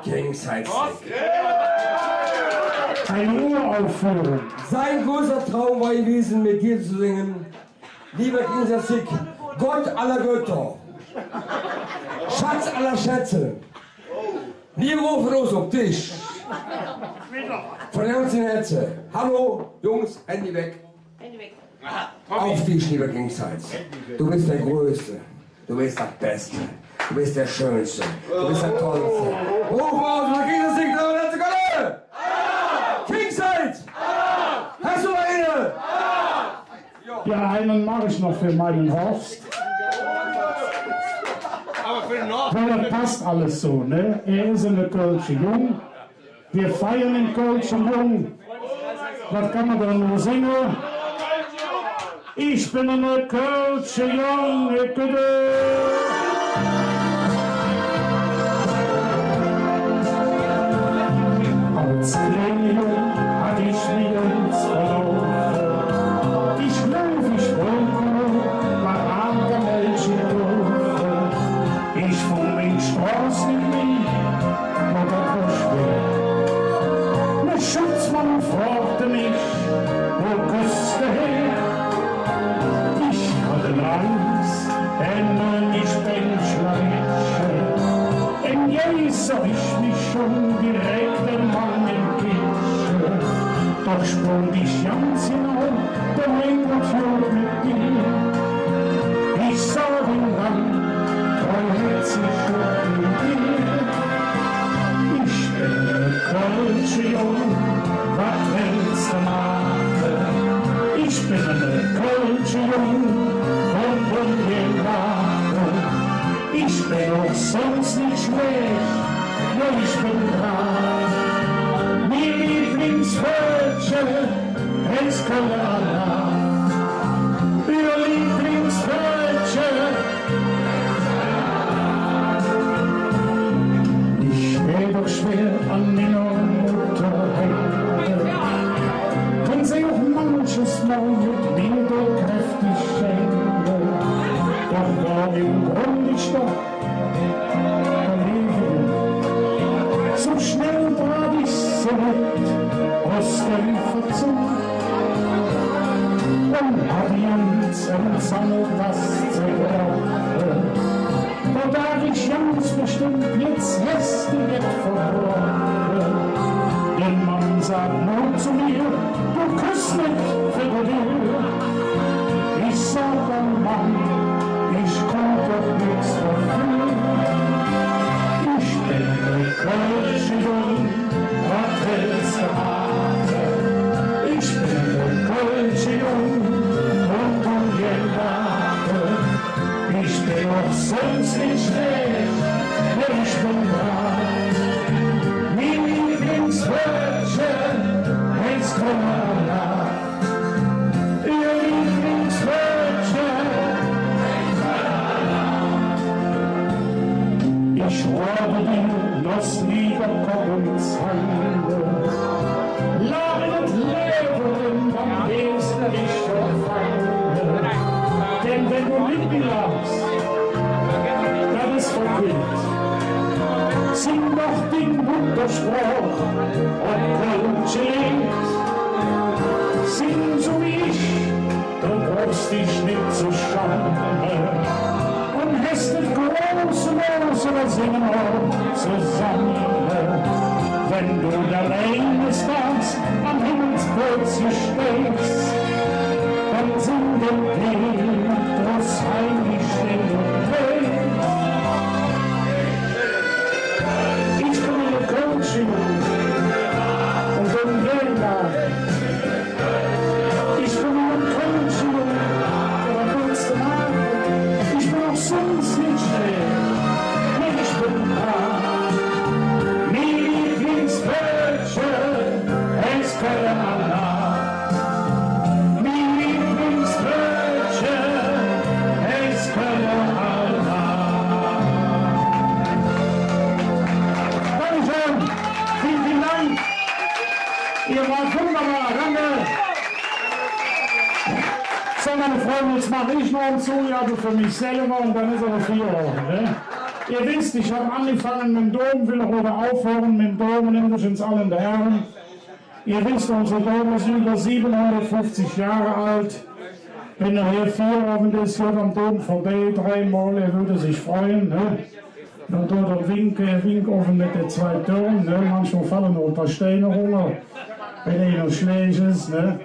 King's Head Sick. Eine Uraufführung. Sein großer Traum war gewesen, mit dir zu singen. Lieber King's Head Sick, Gott aller Götter, Schatz aller Schätze, wir rufen uns auf dich. Von ganzem Herzen. Hallo, Jungs, Handy weg. Auf dich, lieber King's Head. Du bist der Größte. Du bist das Beste. Du bist der Schönste. Du bist der Tollste. Ruf aus, wir kriegen das Ding da, let's go! King's Head! Hast du eine? Ja, einen mach ich noch für meinen Horst. Weil das passt alles so, ne? Er ist eine kölsche Jung. Wir feiern in Köln schon rum. Was kann man da nur singen? Ich bin eine kölsche Jung, ich bin Als kleine Jung hatt ich mich ens verloof. Ich gläuv, ich wollt nor bei Anker Melch in Dorf. Ich fung ming Stroß nit mih, nor dat wor schwer. Ne Schutzmann frogte mich: Wo küss de her? Ich hatt Angs, en ich ben Schlawittche. En Jeis sah ich mich schon direk dem Mann em Kittche. Doch sprung ich ganz hinau, der Meibuch flog mit mir. Ich sah den Mann, treuherzig und mit mir. Ich ben ene kölsche Jung, wat wells de maache? Ich ben ene kölsche Jung, vun Bung gelache. Ich ben och söns nit schlääch, jo, ich ben brav. Ming Lieblingswöödche, es Kölle Alaaf. Üür Lieblingswöödche. Ich dät doch schwer an minger Mutter hänge, wenn se och manches Mol met mir do kräftig schäng. Doch wor em Grund ich doch Su schnell draht ich se met us dem Verzug un hatt die ens em Sammeltass zerkroche. Do daach ich ganz bestemmp: Jetz häs de jet verbroche. Dä Mann säht nor zo mir: Do küss nit för de Dür. Ich sah dem Mann: Ich kunnt doch nix doför. Ich ben ene kölsche Jung, wat wells de maache? Ich ben ene kölsche Jung, un kumm gään naahe. Ich ben och söns nit schlääch, jo, ich ben Doss Lied op Kopp un Zange, lag et Levve em Bambeesterisch verfange. Denn wenn do met mir lachs, dat es verkehrt. Sing doch ding Muttersproch op kölsche Leed. Sing su wie ich, do bruchs dich nit ze schame. Un häs et große Los, do singe mer zesamme. Wenn do dann eines Dags am Himmelspooz steihs, dann sing dem Petrus heilig still un heiß. Ich ben ene kölsche Jung un ben Wähler. Ich ben ene kölsche Jung, wat wells de maache? Ich ben och söns nit schlääch, nä, ich ben brav. Ming Lieblingswöödche heiß Kölle Alaaf. Ming Lieblingswöödche heiß Kölle Alaaf. Dankeschön. Vielen, vielen Dank. Ehr woot wunderbar, danke. Su, ming Fründe, jetz maach ich noch en Zugabe för mich selver un dann es ävver Fieravend, ne? Ehr wesst, ich han aangefange met dem Dom, well och widder aufhüre met dem Dom, nemmp üch ens all en de Ärm. Ehr wesst, unse Dom es üvver siebenhundertfuffzig Johr ald. Wann hä Fieravend es, geiht am Dom vörbei, dreimol, hä wööd sich freue, ne? Dann dät hä winke, hä wink och met de zwei Törn, ne? Manchmol falle och e paar Stein erunger, wann einer schlääch es, ne?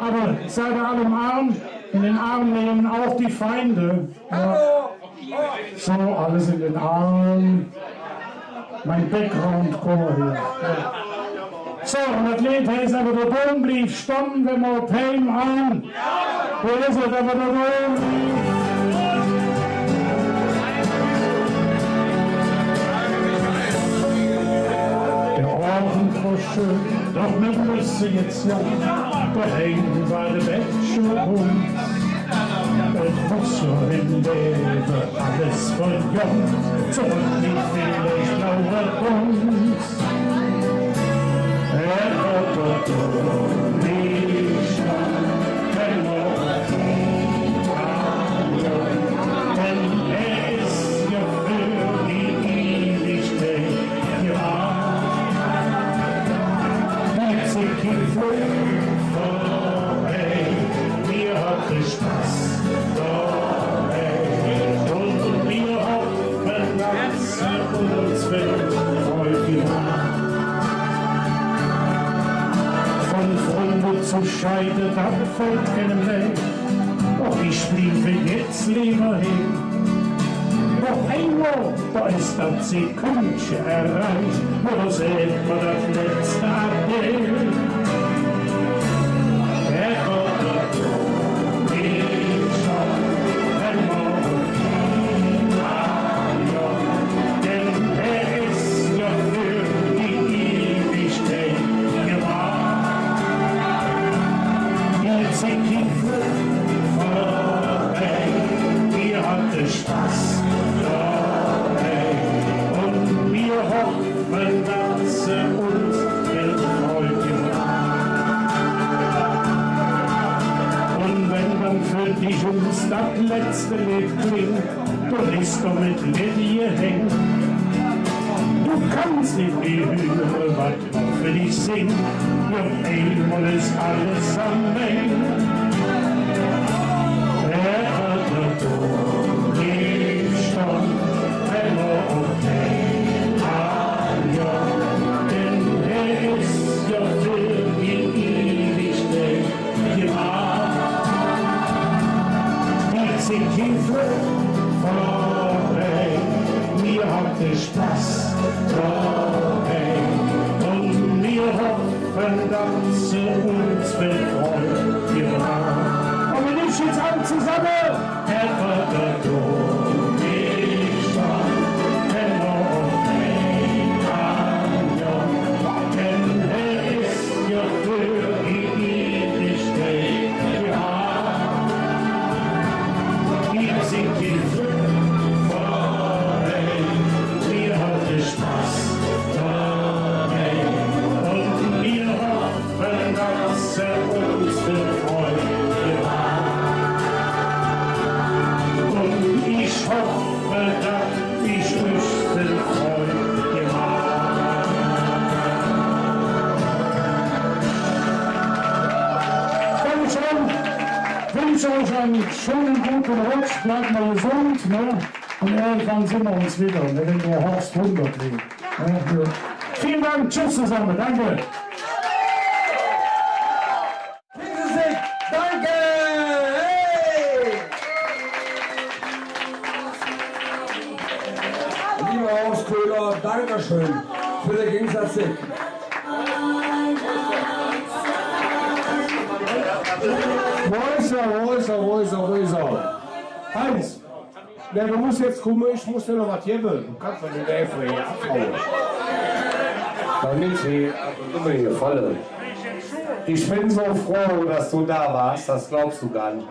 Ävver sei der all em Arm, en der Arm nemme och de Fing. Jo. Su, alles en der Arm. Ming Background-Chor hee. Jo. Su, un dat Leed heiß ävver, der Dom bliev stonn, wann mer op him aan. Wä es et, ävver der Dom? Der Ovend wor schön, doch mer müsse jetz gonn. Doheim wor de Bettschuh un et muss jo em Levve alles vun jung, zoröck nit vill, ich gläuv, uns. Herrgodd, do nit, wann mer denn hä es jo för die Iwigkeit gemaht. Jetz geiht et vörbei, mer hät Spass dobei. Un mer hoffe, dat hä uns well Freud gemaht. Vun Fründe ze scheide, dat fällt keinem leicht. Och ich bliev jetz leever hee. Noch eimol, do es dat Sekündche erreich, do säht mer dat letzte Ade. Herrgodd, do nit, wann mer op him aan, denn hä es jo för die Iwigkeit gemaht. Jetz geiht et vörbei, mer hatte Spass dobei. Un mer hoffe, dat hä uns well Freud gemaht. Un wann dann för dich uns dat letzte Leed klingt, do liss do met Leed hee häng. Do kanns nit mih hüre, wat för dich sing, noch eimol es alles am Eng. Herrgodd, do nit, wann mer op him aan, jo, denn hä es jo för die Iwigkeit gemaht. Jetz geiht et vörbei, mer hatte Spass dobei. Un mer hoffe, dat hä uns well Freud gemaht. Un mer nemme jetz all zesamme. Herrgodd, do nit, wann mer op him aan, jo, denn hä es jo för die Iwigkeit gemaht. Jetz geiht et vörbei, mer hatte Und wir hoffen, dass er uns den Freund gemacht. Und ich hoffe, dass ich euch den Freund gemacht. Dankeschön. Wünsche euch einen schönen guten Rutsch. Bleibt mal gesund, ne? Und irgendwann sehen wir uns wieder, ne, wenn der Horst hundert wird. Ja, ja. Vielen Dank, tschüss zusammen, danke. Danke! Hey! Lieber Horst Köhler, Dankeschön für den Gegensatz. Wo ist er, wo ist er, wo ist er, wo ist er? Hans! Ne, do muss jetz kumme, ich muss dir noch wat gevve. Do kanns doch nit einfach hee avhaue. Domet hee, also, dun mer ene Gefallen. Ich bin so froh, dass du da warst, das glaubst du gar nicht.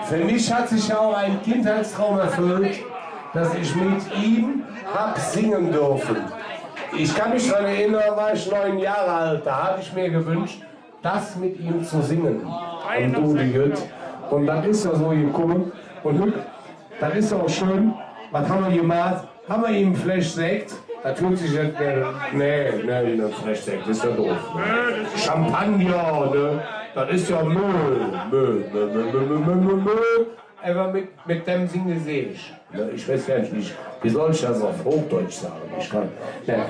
Für mich hat sich ja auch ein Kindheitstraum erfüllt, dass ich mit ihm hab singen dürfen. Ich kann mich daran erinnern, war ich neun Jahre alt, da habe ich mir gewünscht, das mit ihm zu singen. Un do, die Jütt. Un dat es jo su gekumme. Un hügg, dat es jo och schön. Wat han mer gemaht? Han mer im Fläsch Sekt? Dat hürt sich jetz, äh, nä, nä, nä, Fläsch Sekt es jo doof, ne? Champagner, ne? Dat es jo Möh, Möh, Möh. Ävver met, met däm singe selig. Ne, ich weiß gar nicht, wie, wie soll ich das auf Hochdeutsch sagen? Ich kann, ne,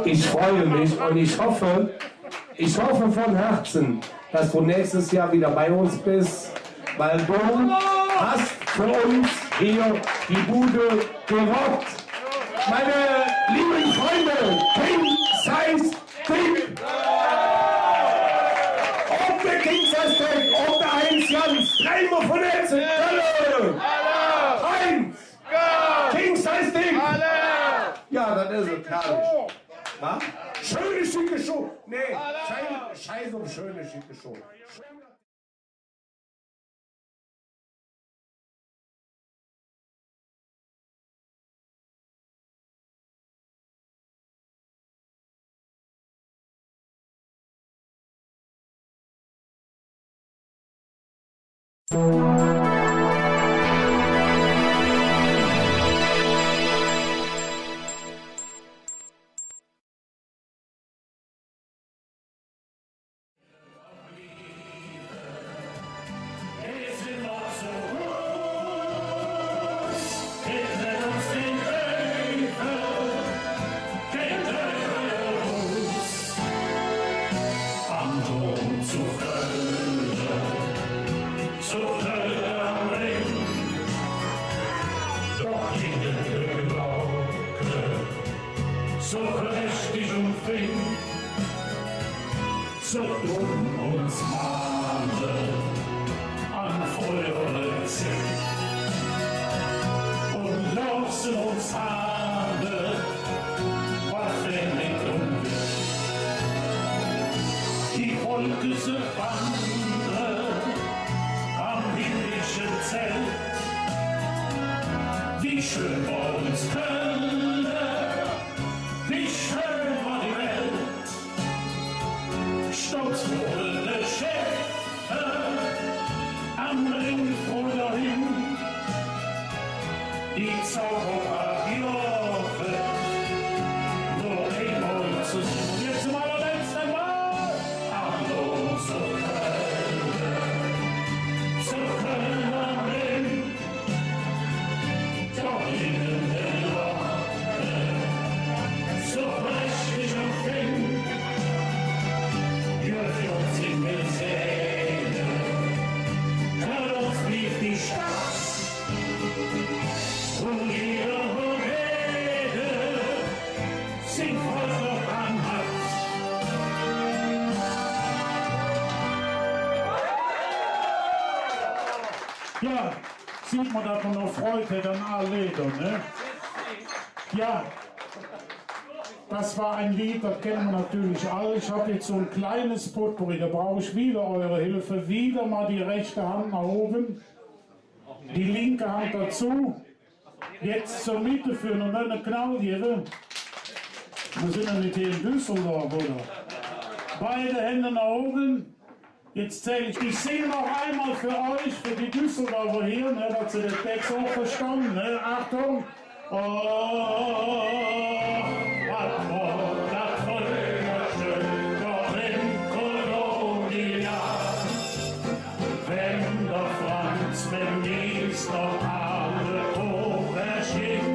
ich freue mich und ich hoffe, ich hoffe von Herzen, dass du nächstes Jahr wieder bei uns bist, weil du hast für uns hier die Bude gerockt. Meine lieben Freunde, King Size Dick! Op der King Size Dick, op der Eins Jans, dreimol vun Hätze, Kölle! Eins! King Size Dick! Jo, dat es et, herrlich. Wa? Schöne, schicke Schoh. Nä, scheiß, scheiß op schöne, schicke Schoh. Su prächtig un fing, su dumm uns mahnte an fröhere Zigg. Un loße uns ahnde, wat wär nit unwiss. Die Wolke, se wandre am himmlische Zelt. Wie schön wor uns Kölle, wie schön wor die Welt. Stolz fuhre de Scheffe am Rhing froh dohin. Die Zauberparty, nor eimol ze sinn. Jetz zom allerletzte Mol. Achtung, ze Kölle, ze Kölle am Rhing. Jo, süht mer, dat mer noch Freud hät an all Leeder, ne? Jo, dat wor e Leed, dat kenne mer natörlich all. Ich han jetz su e kleines Potpourri, do bruch ich widder eure Hilfe. Widder mal die rechte Hand noh ovve, die linke Hand dozo. Jetz zor Medde för noch ene Knall gevve. Mer sin jo nit hee en Düsseldorf, oder? Beide Händ noh ove. Jetz zeig ich, ich sing noch eimol för üch, för die Düsseldorfer hee, ne, dat se dat jetz och verstonn, ne? Achtung! Oh, wat wor dat fröher schön, doch en Kolonia. Wann der Franz met Mies noch an der Kopp erschien,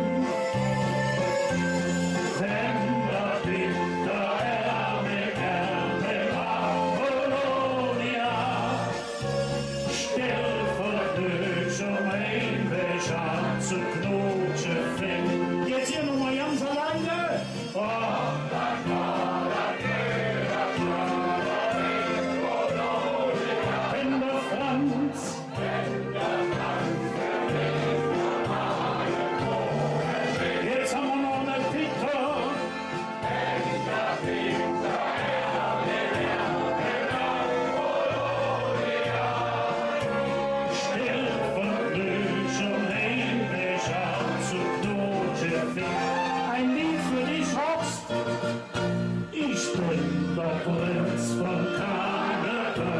wann der Winter er met Ärmel a Kolonia, stell för dich um ein Becher zu Knutschefing. Jetz hee nochmol ganz alleine. Wann der Franz. Jetz han mer noch ene Pitter. Stell för dich um ein Becher zu Knutschefing. Ein Lied für dich, Horst. Ich bin der Prinz von Kantereupe.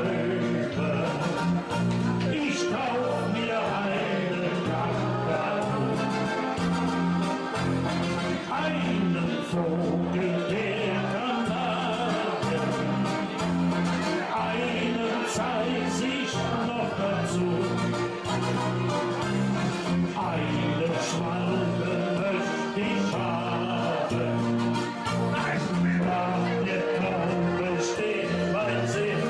Ich kauf mir einen Kakadu, einen Vogel der Kanaren, einen Zeisig noch dazu. Eine Schwalbe möcht ich haben. Nach der Taube steht mein Sinn.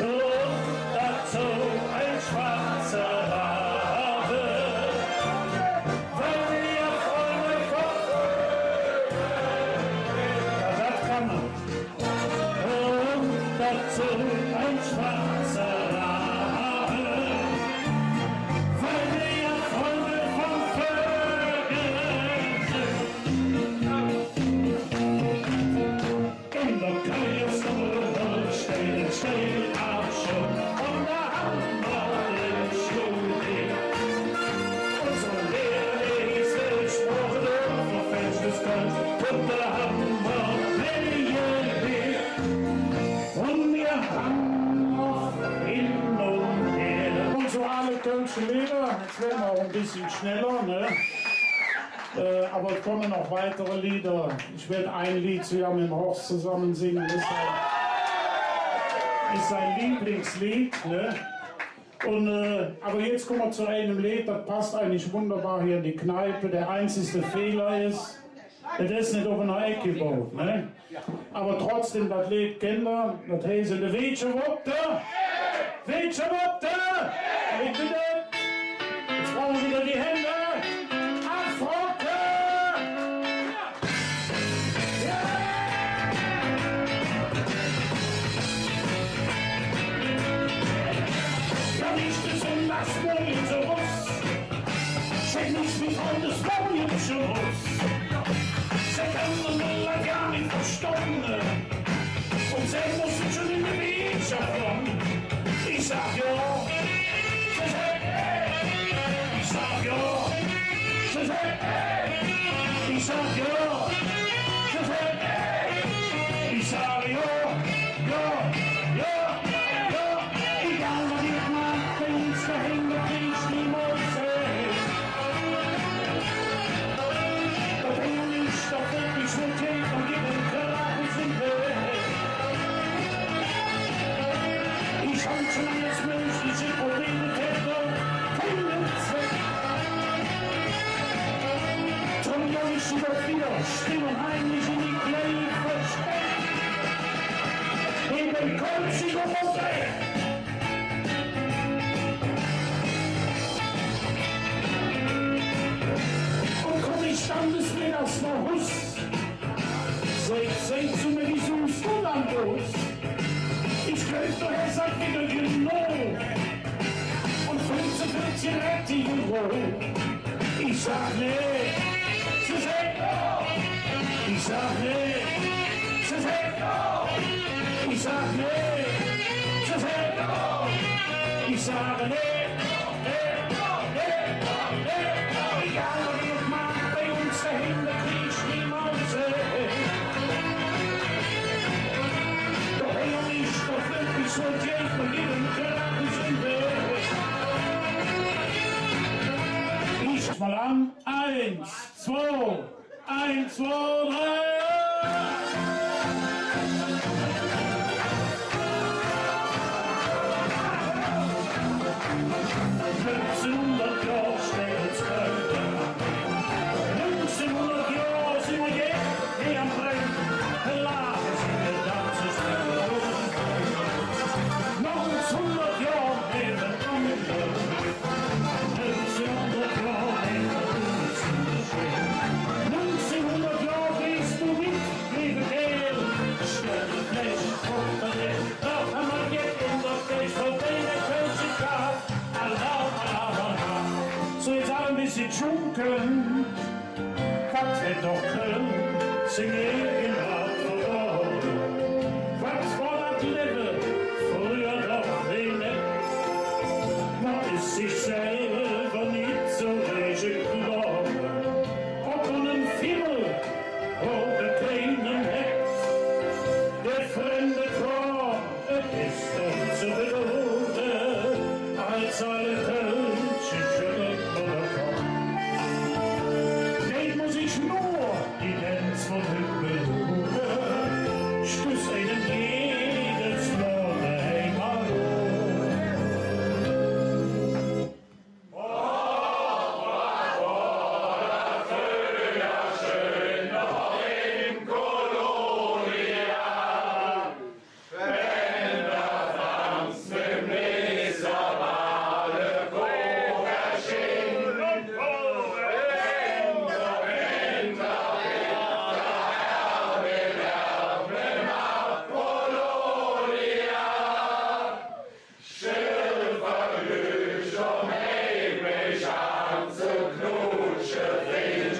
Und dazu ein schwarzer Rabe, weil wir Freunde von Vögeln. Ja, dat kann mer. Und dazu ein schwarzer Rabe, weil wir Freunde von Vögeln sind. In der Kölner Stube steht ein Steinabschutt und da haben wir drin studiert. Unsere Lehrerin hieß Willi Schmorre, verfälschtes Kölsch, und da haben wir Medien. Und wir haben noch hin und her. Un su alle kölsche Leeder. Jetz weede mer och e bessche schneller, ne? Äh, ävver et kumme noch weitere Leeder. Ich weed ei Leed zesamme met Horst zesamme singe. Es sei, es sei Leedlingsleed, ne? Un, äh, ävver jetz kumme mer zo einem Leed, dat pass eigentlich wunderbar hee en de Kneipe. Der einzigste Fähler es, et es nit op ener Eck gebaut, ne? Ävver trotzdäm, dat Leed kennt ehr, dat heiß: De Weetsche Wotte! Weetsche Wotte! Ich bitte, jetz bruche mer widder de Händ. Afrocke! Ja! Ja, nicht besonders wohl in so Scheck mich mit Freundesbomben schon aus. Scheck andere Männer gar nicht verstanden. Und sie mussten schon in die Bereitschaft kommen. Ich sag ja, sie sagt, ich sag ja, sie sagt, ich sag ja, sie sagt, ich sag ja. Jo, jo, jo, egal wat ich maach, bei uns doheim, dat krieg ich niemols weg. Dat Englisch, dat wird mich so tief und gibt den Körper auf den Weg. Ich hab schon alles Mögliche probiert, keinen Zweck. Drum glaub ich, sie wird wieder still und heimlich in die Klee versteckt. Eben kommt sie noch auf Weg. Und komm ich dann bis mittags nach Hus, seht, seht zu mir, wie süß du dann bist. Ich glaub, du hättest halt wieder genug. Und fünf zu fünfzig Zigarette in Ruhe. Ich sag nix, sie sagt, ich sag nix, sie sagt, ich sag nix, sie sagt, ich sag nix. Egal, wat ich mach, bei uns doheim, dat krieg ich nie Eins, zwei, drei. Fünfzehnhundert Johr steiht et zröck. Fünfzehnhundert Johr sin mer jetz nit am Bröck. Laache, singe, danze, singe. Nüngzehnhundert Johr, nüngzehnhundert Johr, nüngzehnhundert Johr gehs do met, leeve Kääl. Stell dich nit op de Welt, doch mer jet en der Welt vör deine Kölsche Glas. Alaaf, alaaf, alaaf. Su, jetz all e bessche schunkeln. Wat hät doch Kölle sing Egenart verlore? Wat wor dat Levve fröher doch weineg? Mer es sich selver nit su räch klor. Ov en Fimmel oder keine Hex, der fremde Chor, et es doch ze bedauere, als alle Kölsche schöttel mer der Kopp. Deit mer sich nor die Dänz vun hügg beluure, stöß einem jedes Mol de Heim op.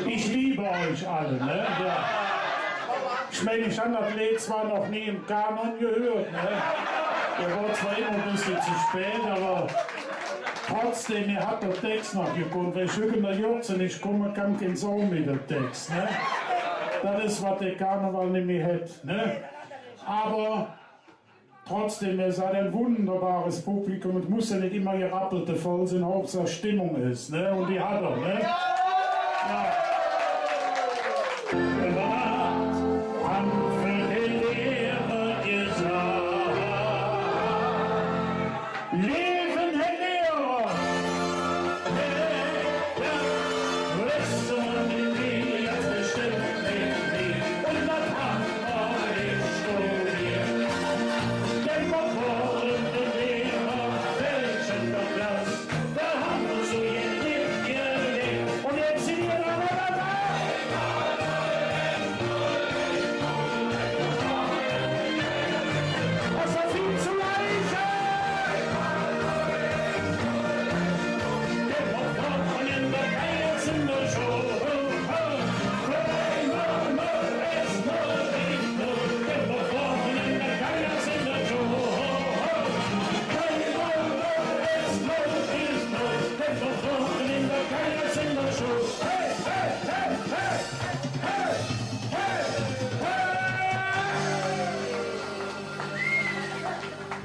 Ich liebe euch alle, ne? Ja. Ich mein, ich han dat Leed zwar noch nie em Kanon gehürt, ne? Dä wor zwar immer e bessche ze spät, ävver trotzdäm, mir hät der Tex noch gekunnt. Weil ich hügg en der Jürze nit kumme kann, kein Sau mih der Tex, ne? Dat es, wat der Karneval nimmi hät, ne? Ävver trotzdäm, ehr sid e wunderbares Publikum. Et muss jo nit immer gerappelte voll sin, Haupsaach Stimmung es, ne? Un die hät hä, ne? Ja. Wat han för de Lehrer gesaht? Leeven Herr Lehrer,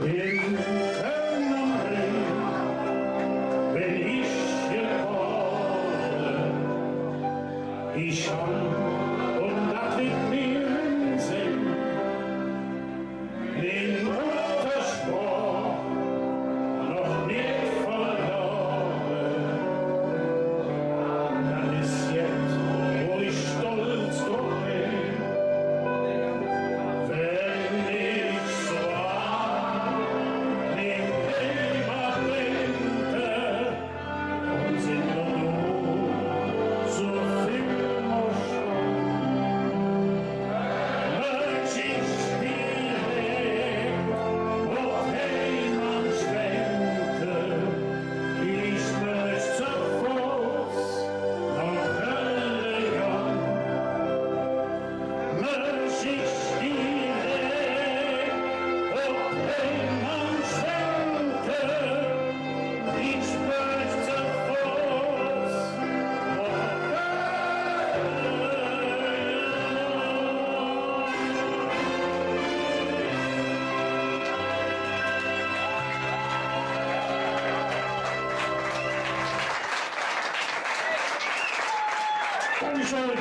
In Köln am Rhing ben ich gebore. Ich han, un dat litt mir em Senn, ming Muttersproch noch nit verlore. Dat es jet, wo ich stolz drop ben, wann ich su an ming Heimatland Dankeschön.